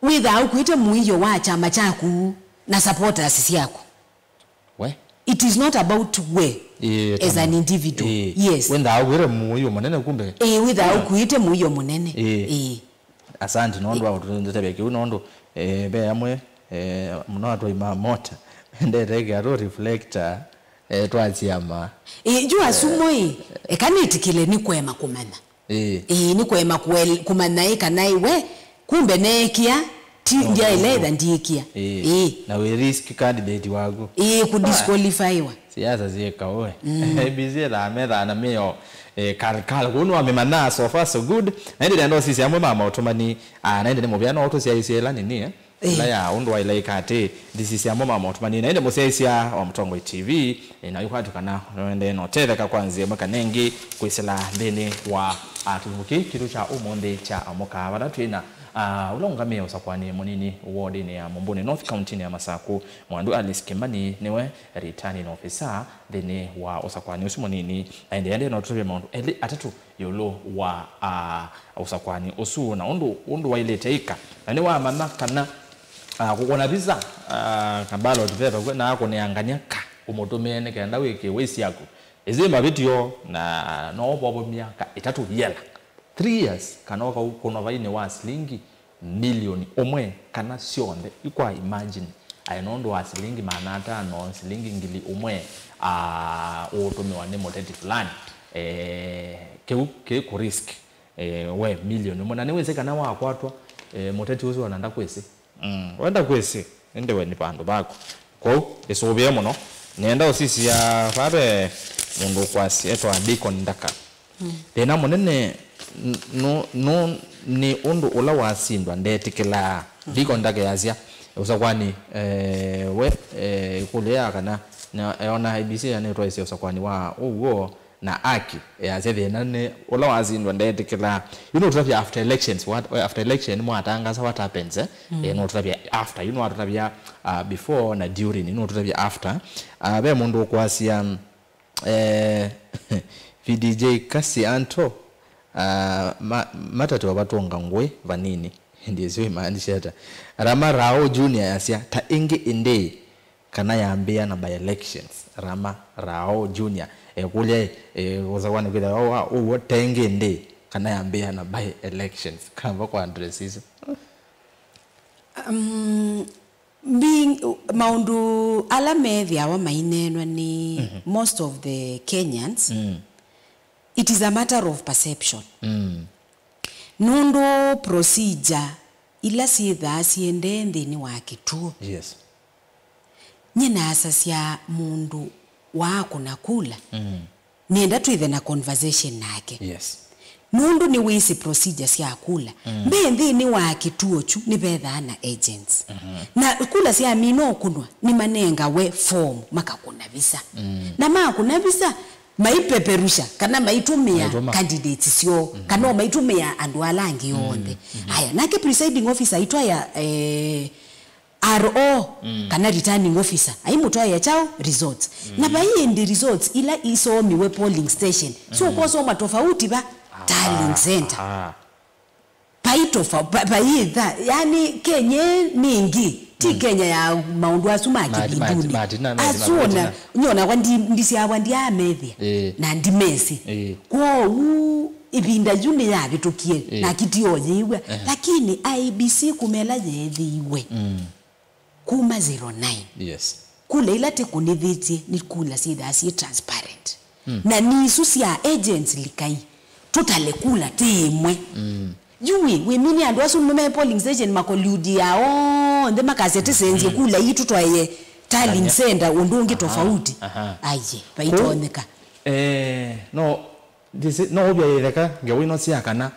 wĩthaa ũkuĩte mũio wa kyama kyaku na supporters syaku. We? It is not about we as an individual. Ĩĩ. Yes. Wĩthaa ũkuĩte mũio mũnene kumbe. Ĩĩ, wĩthaa ũkuĩte mũio mũnene. Ĩĩ. Ĩĩ. Asante nũndũ wa kũtũtavya kĩu nũndũ, eh, ve amwe, eh, mũno atwai ma mota mendete ĩkĩa tũ reflector, eh, twa syama. Ĩĩ, yu asu mo ĩ, eka nĩtĩkĩle nĩ kũema kũmanya. Ĩĩ. Ĩĩ, nĩ kũema kũel-, kũmanya ĩ kana ĩ we, kumbe neekĩa, ti ndyaĩle ĩtha ndiĩkĩa. Ĩĩ. Ĩĩ. Na wĩ risk candidate waku. Ĩĩ, kũdisqualifywa. Siasa syĩka ũe. A B C ethaa methaa na mĩo, eh, kal kal. Kũu nĩwamĩmanyaa, so far so good. Na ĩndĩ nenda ũsisya amwe ma maũtũmani, ah, na ĩndĩ nĩ mũvea no ũtũsyaĩsye ĩla nini, eh? Ĩĩ. Ĩla ya ũndũ wa ĩla ĩka atĩ, ndisisya amwe ma maũtũmani. Na ĩndĩ mũsyaĩsya wa Mũtongoi T V, eh, na wĩkwatw'ĩka na nũendee na ũtetheka kwa nzĩa ĩmwe kana ĩngĩ kwĩsĩla nthĩnĩ wa, ah, kĩlungu kĩĩ kitũ kya ũmũnthĩ kya Amũka, vala twĩ na, ah, ũla ũngamĩe ũsakũani mũnini wodinĩ ya Mumbuni North, kauntinĩ ya Masaku, Mwandu Alice Kimani nĩwe returning officer nthĩnĩ wa ũsakũani ũsu mũnini. Aendeea nthĩ na ũtũtavya maũndũ elĩ atatũ ĩũlũ wa, ah, ũsakũani ũsu na ũndũ, ũndũ waĩlĩte ĩka. Na nĩwamanya kana, ah, kũkũna visa, ah, ka ballot paper kwĩ na akũneangany'a ka ũmũtũmĩe nĩ kenda wĩkĩwe isyaku. Ĩsu nĩ mavĩtyo na no ũvovomya ka ĩtatũ yela. Three years kana ũkaũkũnwa vainĩ wa silingi milioni ũmwe kana syonthe, yu kwa imagine, aĩ nũndũ wa silingi maana atano, silingi ngili ũmwe, aa, ũũtũmĩwa nĩ mũteti fulani. Eh, kĩu kĩ kũ risk, eh, we milioni ũmwe. Na nĩwĩsĩ kana wakwatwa, eh, mũteti ũsu ona ndakwĩsĩ. Mm, we ndakwĩsĩ, ĩndĩ we nĩ vandũ vaku. Kwoou, ĩsũvĩe mũno. Nĩenda ũsisya vaa ve mũndũ ũkwasya etwa Deacon Ndaka. Thĩna mũnene n-, nũ-, nũ-, nĩ ũndũ ũla wasindwa ndetĩkĩlaa. Deacon Ndaka easya, ũsakũani, eh, we, eh, ĩkũlyo ya kana na eona I E B C yanĩtwaĩsye ũsakũani wa ũw'o na aki, easya thĩna nĩ ũla wasindwa ndetĩkĩlaa. Yu nũtũtavya after elections, what, after election mwatangasa what happens, eh? Eh, nũtũtavya after, yu nũatũtavya, uh, before na during, yu nũtũtavya after. Uh, ve mũndũ ũkwasya, mm, Eh, V D J Kasi Anto, ah, ma-, matatĩwa vatũnga ngũĩ vanini. Ndiĩsĩ ũimaanisha ata. Rama Rao Junior yasya, ta ĩngĩ ĩndĩĩ kana yambĩĩa na by elections. Rama Rao Junior ekũlya, eh, ũsakũani kwĩthĩwa wa ũw'o ta ĩngĩ ĩndĩĩ kana yambĩĩa na by elections. Kamba kwa address isu. Um, Being, maũndũ ala methĩawa maineenwa nĩ most of the Kenyans, it is a matter of perception. Nũndũ procedure ila syĩthaa syendee nthĩnĩ wa kĩtuo, yes, nyie naasasya mũndũ waakũna kula, nĩenda twĩthe na conversation nake. Yes. Nũndũ nĩwĩsĩ procedure sya kula. Mbee nthĩnĩ wa kĩtuo kyu nĩvethaa na agents. Na kula syamina ũkũnwa, nĩmanengawe form makakũna visa. Na makũna visa, maipeperusha, kana maitũmĩa candidates syoo, kana o maitũmĩa andũ ala angĩ onthe. Aya, nake presiding officer aitwaya, eh, R O, kana returning officer, aimũtwaĩa kyaũ? Results. Na vai ĩndĩ results ila isomiwe polling station, syo kosoma tofauti va? Tallying center. Vai tofa-, va-, vai tha-, yani Kenya nĩ ĩngĩ. Ti Kenya ya maũndũ asu ma kĩvindunĩ. Asu ona, nyonakwa ndi-, ndisyawa ndiamethĩa. Ĩĩ. Na ndimesĩ. Ĩĩ. Kwoou, ĩvinda yu nĩyavĩtũkie, ĩĩ, na kĩtioyĩw'a. Ehe. Lakini I E B C kuma ĩla yeethĩiwe, kuma zero nine. Yes. Kula ila tĩkũnĩthĩtye nĩ kula syĩthaa syĩ transparent. Mm. Na nĩ isu sya agents likai. Tũtale kula tĩ ĩmwe. Mm. Yu wĩ, wĩmini andũ asu nĩme polling station makolludia onthe makasya tĩsenzye kula ii tũtwaĩe tallying center ũndũ ũngĩ tofauti. Aha. Aiye, vaitonyeka. Eh, no, this, no ũvya yĩtheka, ngewa ino sya kana,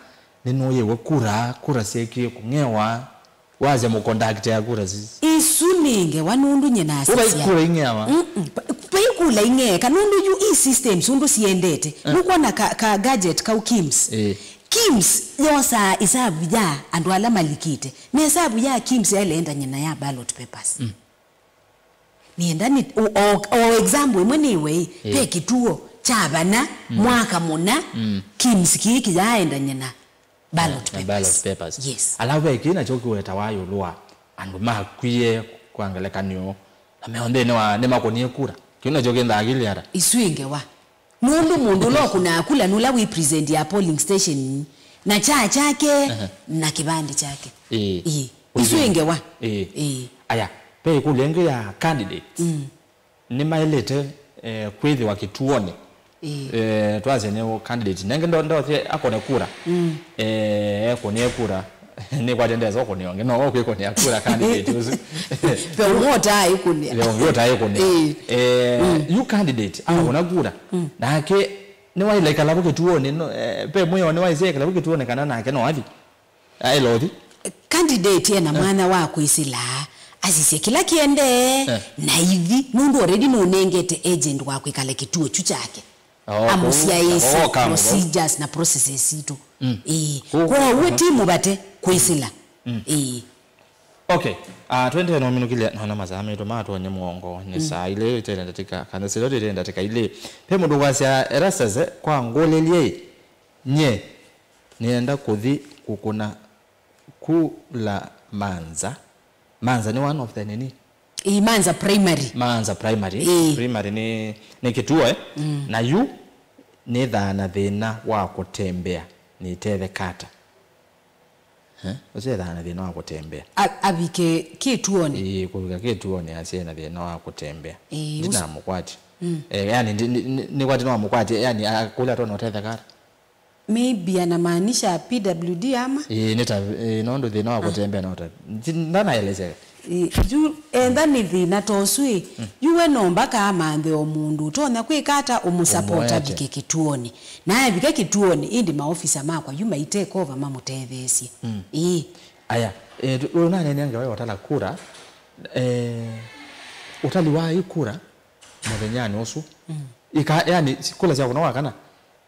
nĩnũyĩwe kura, kura syekie kũng'ewa, wasya mũkondakti ya kura sisi. Isu nĩ ngewa nũndũ nye nasisya. Ũvai kura ing'eawa? Mm-mm. Pa-, pai kula ing'eeka nũndũ yu i systems ũndũ siendete. Eh. Nũkwona ka, ka gadget kau KIMS. Eh. KIMS yosaa ĩsavu ya andũ ala malikĩte. Na ĩsavu ya KIMS yaĩle enda nyina ya ballot papers. Mm. Nĩenda nĩ, o, o, o example ĩmwe nĩwe, eh, ve kĩtuo kya vana, mm, mwaka mũna, mm, KIMS kĩĩ kĩyaendany'a na ballot papers. Na ballot papers. Yes. Ala ve kĩĩ nakyo kĩwetawa ĩũlũ wa andũ makwie kwa ngelekany'o, na me onthe nĩ wa, nĩmakũnie kura. Kĩu nakyo kĩnthaa kĩlĩ ata? Isu ĩ ngewa. Nũndũ mũndũ ũla ũkũnaa kula nũla wĩ present ya polling station na kya kyake, aha, na kĩvandĩ kyake. Ĩĩ. Ĩĩ. Isu ĩ ngewa. Ĩĩ. Ĩĩ. Aya, ve ĩkũlyo ĩngĩ ya candidates. Mm. Nĩmaĩlĩte, eh, kwĩthĩwa kĩtuonĩ. Ĩĩ. Eh, twasye nĩ candidate. Nenge ndo-, ndothie akone kura. Mm. Eh, ekũnie kura. Nĩkwatya ndesa ũkũnĩa ũngĩ. No, ũkwĩkũnĩa kura candidate ũsu. Ve ũngĩ ũtaaĩkũnĩa. Ve ũngĩ ũtaaĩkũnĩa. Ĩĩ. Eh, mm, yu candidate, mm, akũna kura. Mm. Nake nĩwaĩle ĩkala vu kĩtuonĩ. No, eh, ve mwĩao nĩwaĩsĩ ĩkala vu kĩtuonĩ kana nake no athi. Aĩle ũthi. Candidate ena, eh, mwanya wa kwĩsĩla, asisye kĩla kĩendee, eh, na ithi, nũndũ already nũnengete agent wa kwĩkala kĩtuo kyu kyake. Oh, amũsyaĩĩsye, oh, procedures na processes sitũ. Mm. Ĩĩ. Kwoou, kwoou, uh-huh, ti mũvate kwĩsĩla. Mm. Ĩĩ. Okay. Ah, twendee no minũkĩlya nona masaa maitũ matwonye mũongo nĩ, mm, saa ilĩ ĩtene ndatĩka, kana silo ĩtene ndatĩka ilĩ. Pe mũndũ wasya Erastus, eh, kwa ngũlĩlye, nye nĩenda kũthi kũkũna kula Manza. Manza nĩ one of the nini? Ĩĩ, Manza Primary. Manza Primary. Ĩĩ. Primary nĩ, nĩ kĩtuo, eh? Mm. Na yu nĩthaa na thĩna wa kũtembea, nĩtetheka ata? Eh? Ũsu ethaa na thĩna wa kũtembea. A-, avike kĩtuonĩ. Ĩĩ, kũvika kĩtuonĩ asye na thĩna wa kũtembea. Ĩĩ, ũsu. Ndinamũkwatya. Mm. Eh, yani, ndi-, ndi-, ndi-, nĩkwatya no amũkwatye, yani, akũlya atona ũtetheka ata? Maybe anamaanisha P W D ama? Ĩĩ, nĩ ta, ĩĩ, nũndũ thĩna wa kũtembea no ta. Nti-, ndanaelezeka. Ĩĩ, yu, enda nĩ thĩna ta ũsu ĩ, mm, yu we no mbaka amanthe o mũndũ ũtonya kwĩka ata ũmũsapota. Ũmũete. Avike kĩtuonĩ. Na avike kĩtuonĩ, ĩndĩ maofisa makwa yu maitake ova mamũtetheesye. Mm. Ĩĩ. Aya, eh, tu-, ũnaneenea ngewa ya ũtala kura, eh, ũtali wa ĩ kura mũthenyanĩ ũsu. Mm. Ika, yani, si-, kula sya kũna wakana,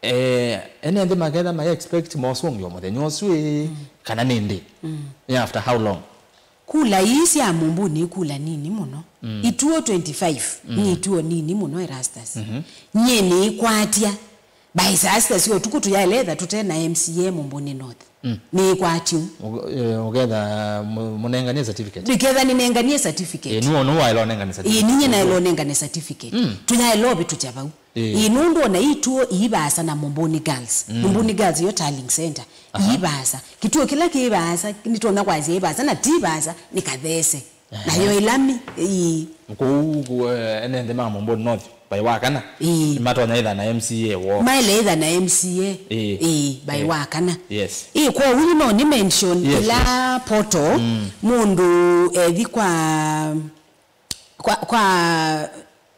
eh, ene nthĩ maketha ma expect mosũngĩo mũthenya ũsu ĩ, mm, kana nĩ ndĩ? Mm. Nĩ after how long? Kula ii sya Mumbuni nĩ kula nini mũno. Mm. Ituo twenty-five, mm, nĩ ituo nini mũno, Erastus. Mhm. Nyie nĩĩkwatya. By saa sita sya ũtukũ tũyaĩle etha tũte na M C A Mumbuni North. Mm. Nĩĩkwatya ũu. Ũke-, eh, ũketha mũ-, mũnenganie certificate. Ndiketha nĩnenganie certificate. Eh, nĩwe, nĩwe waĩle ũnengane certificate. Ĩĩ, ninye naĩle ũnengane certificate. Mm. Tũyaĩle ũvĩtũkya vau. Ĩĩ. Ĩĩ, nũndũ ona ituo ii vaasa na Mumbuni Girls. Mm. Mumbuni Girls yo Tallying Center. Aha. Ii vaasa. Kĩtuo kĩla kĩ vaasa, nĩtonya kwasya ĩ vaasa, na ti vaasa, nĩ Kathese. Aha. Nayo ĩlami, ĩĩ. Kũu, kũ-, eh, ene nthĩ ma Mumbuni North, by wa kana. Ĩĩ. Nĩmatonya ĩtha na M C A woo. Maĩle ĩtha na M C A. Ĩĩ. Ĩĩ, by wa kana. Yes. Ĩĩ, kwoou no nĩ mention, yes, ĩla, yes, portal, mm, mũndũ ethi kwa kwa, kwa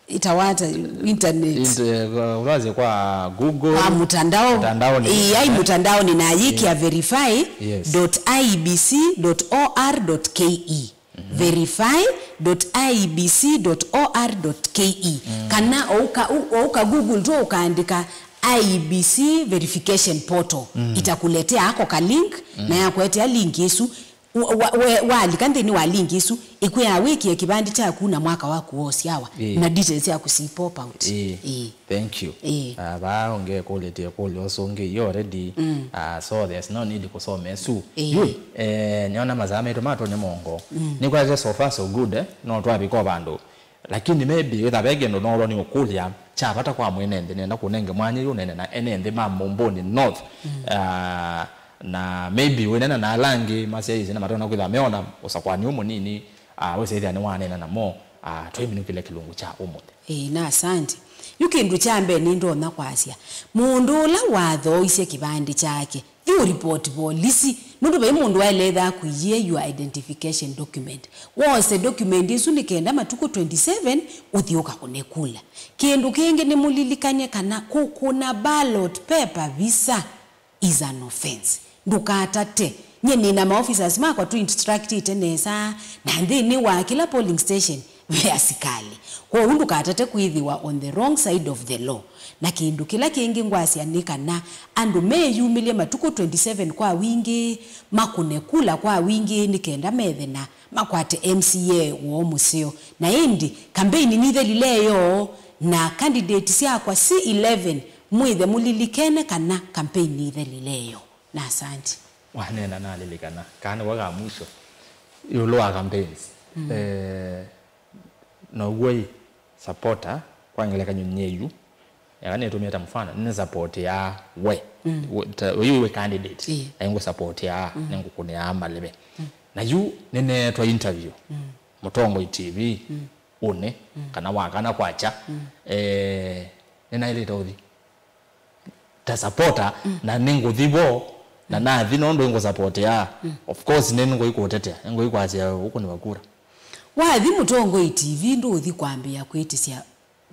ĩtawa ata, internet. Int-, eh, kwa, ũnasye kwa Google. Kwa mtandao. Mtandaoni. Ĩĩ, ai, eh, mtandaoni na yĩkĩa, eh, verify dot I E B C dot O R dot K E. Yes. Mhm. Verify dot I E B C dot O R dot K E. Mm. Kana ouka, u-, ouka Google tu ukaandika I E B C verification portal. Mm. Itakuletea ako ka link, mm, na yakuletea link isu. wa, wa, we, walika nthĩnĩ wa link ĩsu, ĩkwĩaa wĩkĩe kĩvandĩ kyaku na mwaka waku wa ũsyawa, Ĩĩ. na details syaku si pop out. Ĩĩ. Ĩĩ. Thank you. Ĩĩ. Ah, vaa ũngĩ kũlĩtie kũlyo ũsu ũngĩ, you already, Mm. ah, so there's no need kũsoma ĩsu. Ĩĩ. Yu, eh, nĩona masaa maitũ matonya mũongo. Mm. Nĩkwasya so far so good, eh? No twavika o vandũ. Lakini maybe wĩtha ve kĩndũ nolo nĩ ũkũlya kya vata kwa mwene nthĩ, nenda kũnenge mwanya yu nene na ene nthĩ ma Mumbuni North. Mm. Ah, na maybe wĩnena na ala angĩ masyaĩĩsye na matona kwĩtha meona ũsakũani ũmũnini, ah, wĩsĩthĩa nĩwanena namo, ah, twĩminũkĩle kĩlungu kya ũmũnthĩ. Ĩĩ, na asante. Yu kĩndũ kya mbee nĩndonya kwasya, mũndũ ũla wathooisye kĩvandĩ kyake, thi ũripoti volisi, nũndũ vai mũndũ waĩle ĩtha akũiie your identification document. Wose document ĩsu nĩ kenda matukũ twenty-seven ũthi ũkakũne kula. Kĩndũ kĩngĩ, nĩmũlilikany'e kana kũkũna ballot paper visa is an offense. Ndũkatate. Nyie nĩ na maofficers makwa tũ instructĩte nesa, na nthĩnĩ wa kĩla polling station ve asikalĩ. Kwoou ndũkatate kwĩthĩwa on the wrong side of the law. Na kĩndũ kĩla kĩngĩ ngwasya nĩ kana andũ meyumĩlye matukũ twenty-seven kwa wingĩ, makũne kula kwa wingĩ nĩ kenda methe na makwate M C A woo mũseo. Na ĩndĩ, kambeini nithelile yoo, na candidate syakwa si eleven, mwĩthe mũlilikene kana kambeini nithelile yoo. Na asante. Waneena nalilikana. Kaa nĩwe ka mwisho. Ĩũlũ wa campaigns. Mm. Eh, now'o ĩ supporter, kwa ngelekany'o nyie yu. Eka nĩtũmĩe ta mfano, nĩ supportiaa we. Mm. We, ta, yu wĩ candidate. Ĩĩ. Na ngũ supportiaa, Mm. nĩngũkũnĩaa maleve. Mm. Na yu nĩneetwa interview. Mm. Mũtongoi T V, Mm. ũnĩ, Mm. kana wakana kwakya. Mm. Eh, nĩnaĩlĩte ũthi ta supporter, Mm. na nĩngũthi vo, na Mm. nathi nũndũ ngũsupportiaa. Mm. Of course, nĩngũikũtetea, nĩngũikwasya ũkũnĩwa kura. Wathi Mũtongoi T V ndũũthi kwambĩĩa kwĩtĩsya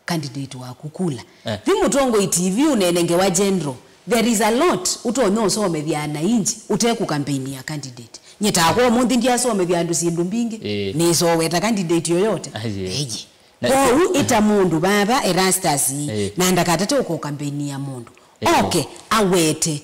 candidate waku kula. Eh. Thi Mũtongoi T V ũnenengewa general. There is a lot ũtonya ũsomethya ananchi ũtekũkampeinia candidate. Nyie takwa ũmũnthĩ ndiasomethya andũ syĩndũ mbingĩ. Eh. Nĩsoweta candidate yoyote. Aye. Ĩĩ. Na Kwoou ĩta mũndũ vava Erastus, Ĩĩ. na ndakatate ũkũkampeinia mũndũ. Ĩĩ. Oke, awete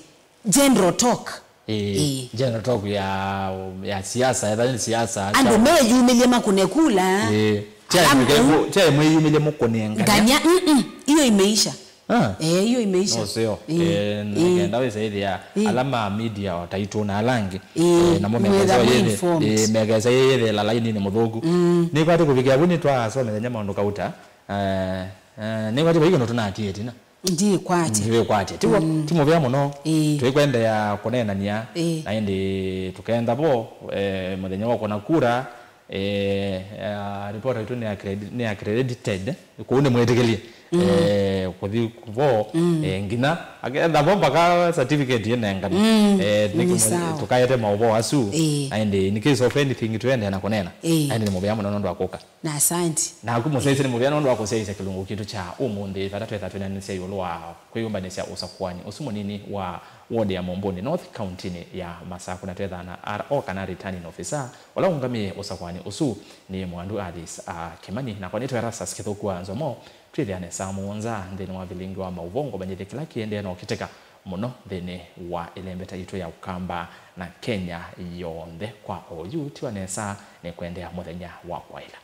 general talk. Ĩĩ. Ĩĩ. General talk ya, ya siasa, etha nĩ siasa, Andũ chama. meyumĩlye makũne kula. Ĩĩ. Chai Alafu mwĩke-, chai mwĩyumĩlye mũkũne nganya. Nganya, mm, mm, hiyo imeisha. Ah. Eh, hiyo imeisha. No, sio. Ĩĩ. Eh, Ĩĩ. nĩkenda wĩsaĩthĩa Ĩĩ. ala ma media o taitũ na ala angĩ. Ĩĩ. Eh, namo Mwĩtha mekesa mwĩ yĩthĩ-, informed. eh, mekesa yĩthĩla lainini mũthũku. Mm. Nĩkwatĩ kũvikĩa vu nĩtwasomethenya maũndũ kauta. Eh, eh, nĩkwatĩ vai kĩndũ tũnatie ĩtina. Ndikwatya. Ndikwatya. Tiwo, Mm. ti mũvea mũno. Ĩĩ. Twĩkwendea kũneenania. Ĩĩ. Na ĩndĩ tũkenda vo, eh, mũthenya wa kũna kura, eh, eh, reporter witũ nĩ accredi-, nĩ accredited. Kũu nĩ mwĩtĩkĩlie. Mm. Eh, kũthi vo, Mm. eh, nginya aketha vo mpaka certificate ĩnengane. Mm. Eh, Nĩ nĩkĩ mũ-, sawa. tũkaete maũvoo asu. Ĩĩ. Na ĩndĩ, in case of anything, tũendea na kũneena. Ĩĩ. Na ĩndĩ nĩ mũvea mũno nũndũ wa kũka. Na asante. Naku mũsyaĩĩsya nĩ mũvea nũndũ wa kũsyaĩĩsya kĩlungu kitũ kya ũmũnthĩ, vata twetha twĩnanĩsya ĩũlũ wa kwĩyũmbanĩsya ũsakũani ũsu mũnini wa ward ya Mumbuni North, kauntinĩ ya Masaku, na twetha na R O kana returning officer, ũla ũngamĩe ũsakũani ũsu nĩ Mwandu Alice, a, Kimani, nakwa nĩtwa Erastus Kĩthũku wa Nzomo. Twĩthĩane saa mũonza nthĩnĩ wa vilingi wa maũvoo, ngũmanyĩthye kĩla kĩendee na ũkĩtĩka mũno nthĩnĩ wa ĩlembeta yitũ ya Ũkamba na Kenya yonthe. Kwa oyu, tiwa nesa, nĩkwendea mũthenya wa kwaĩla.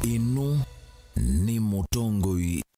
Ĩno nĩ Mũtongoi.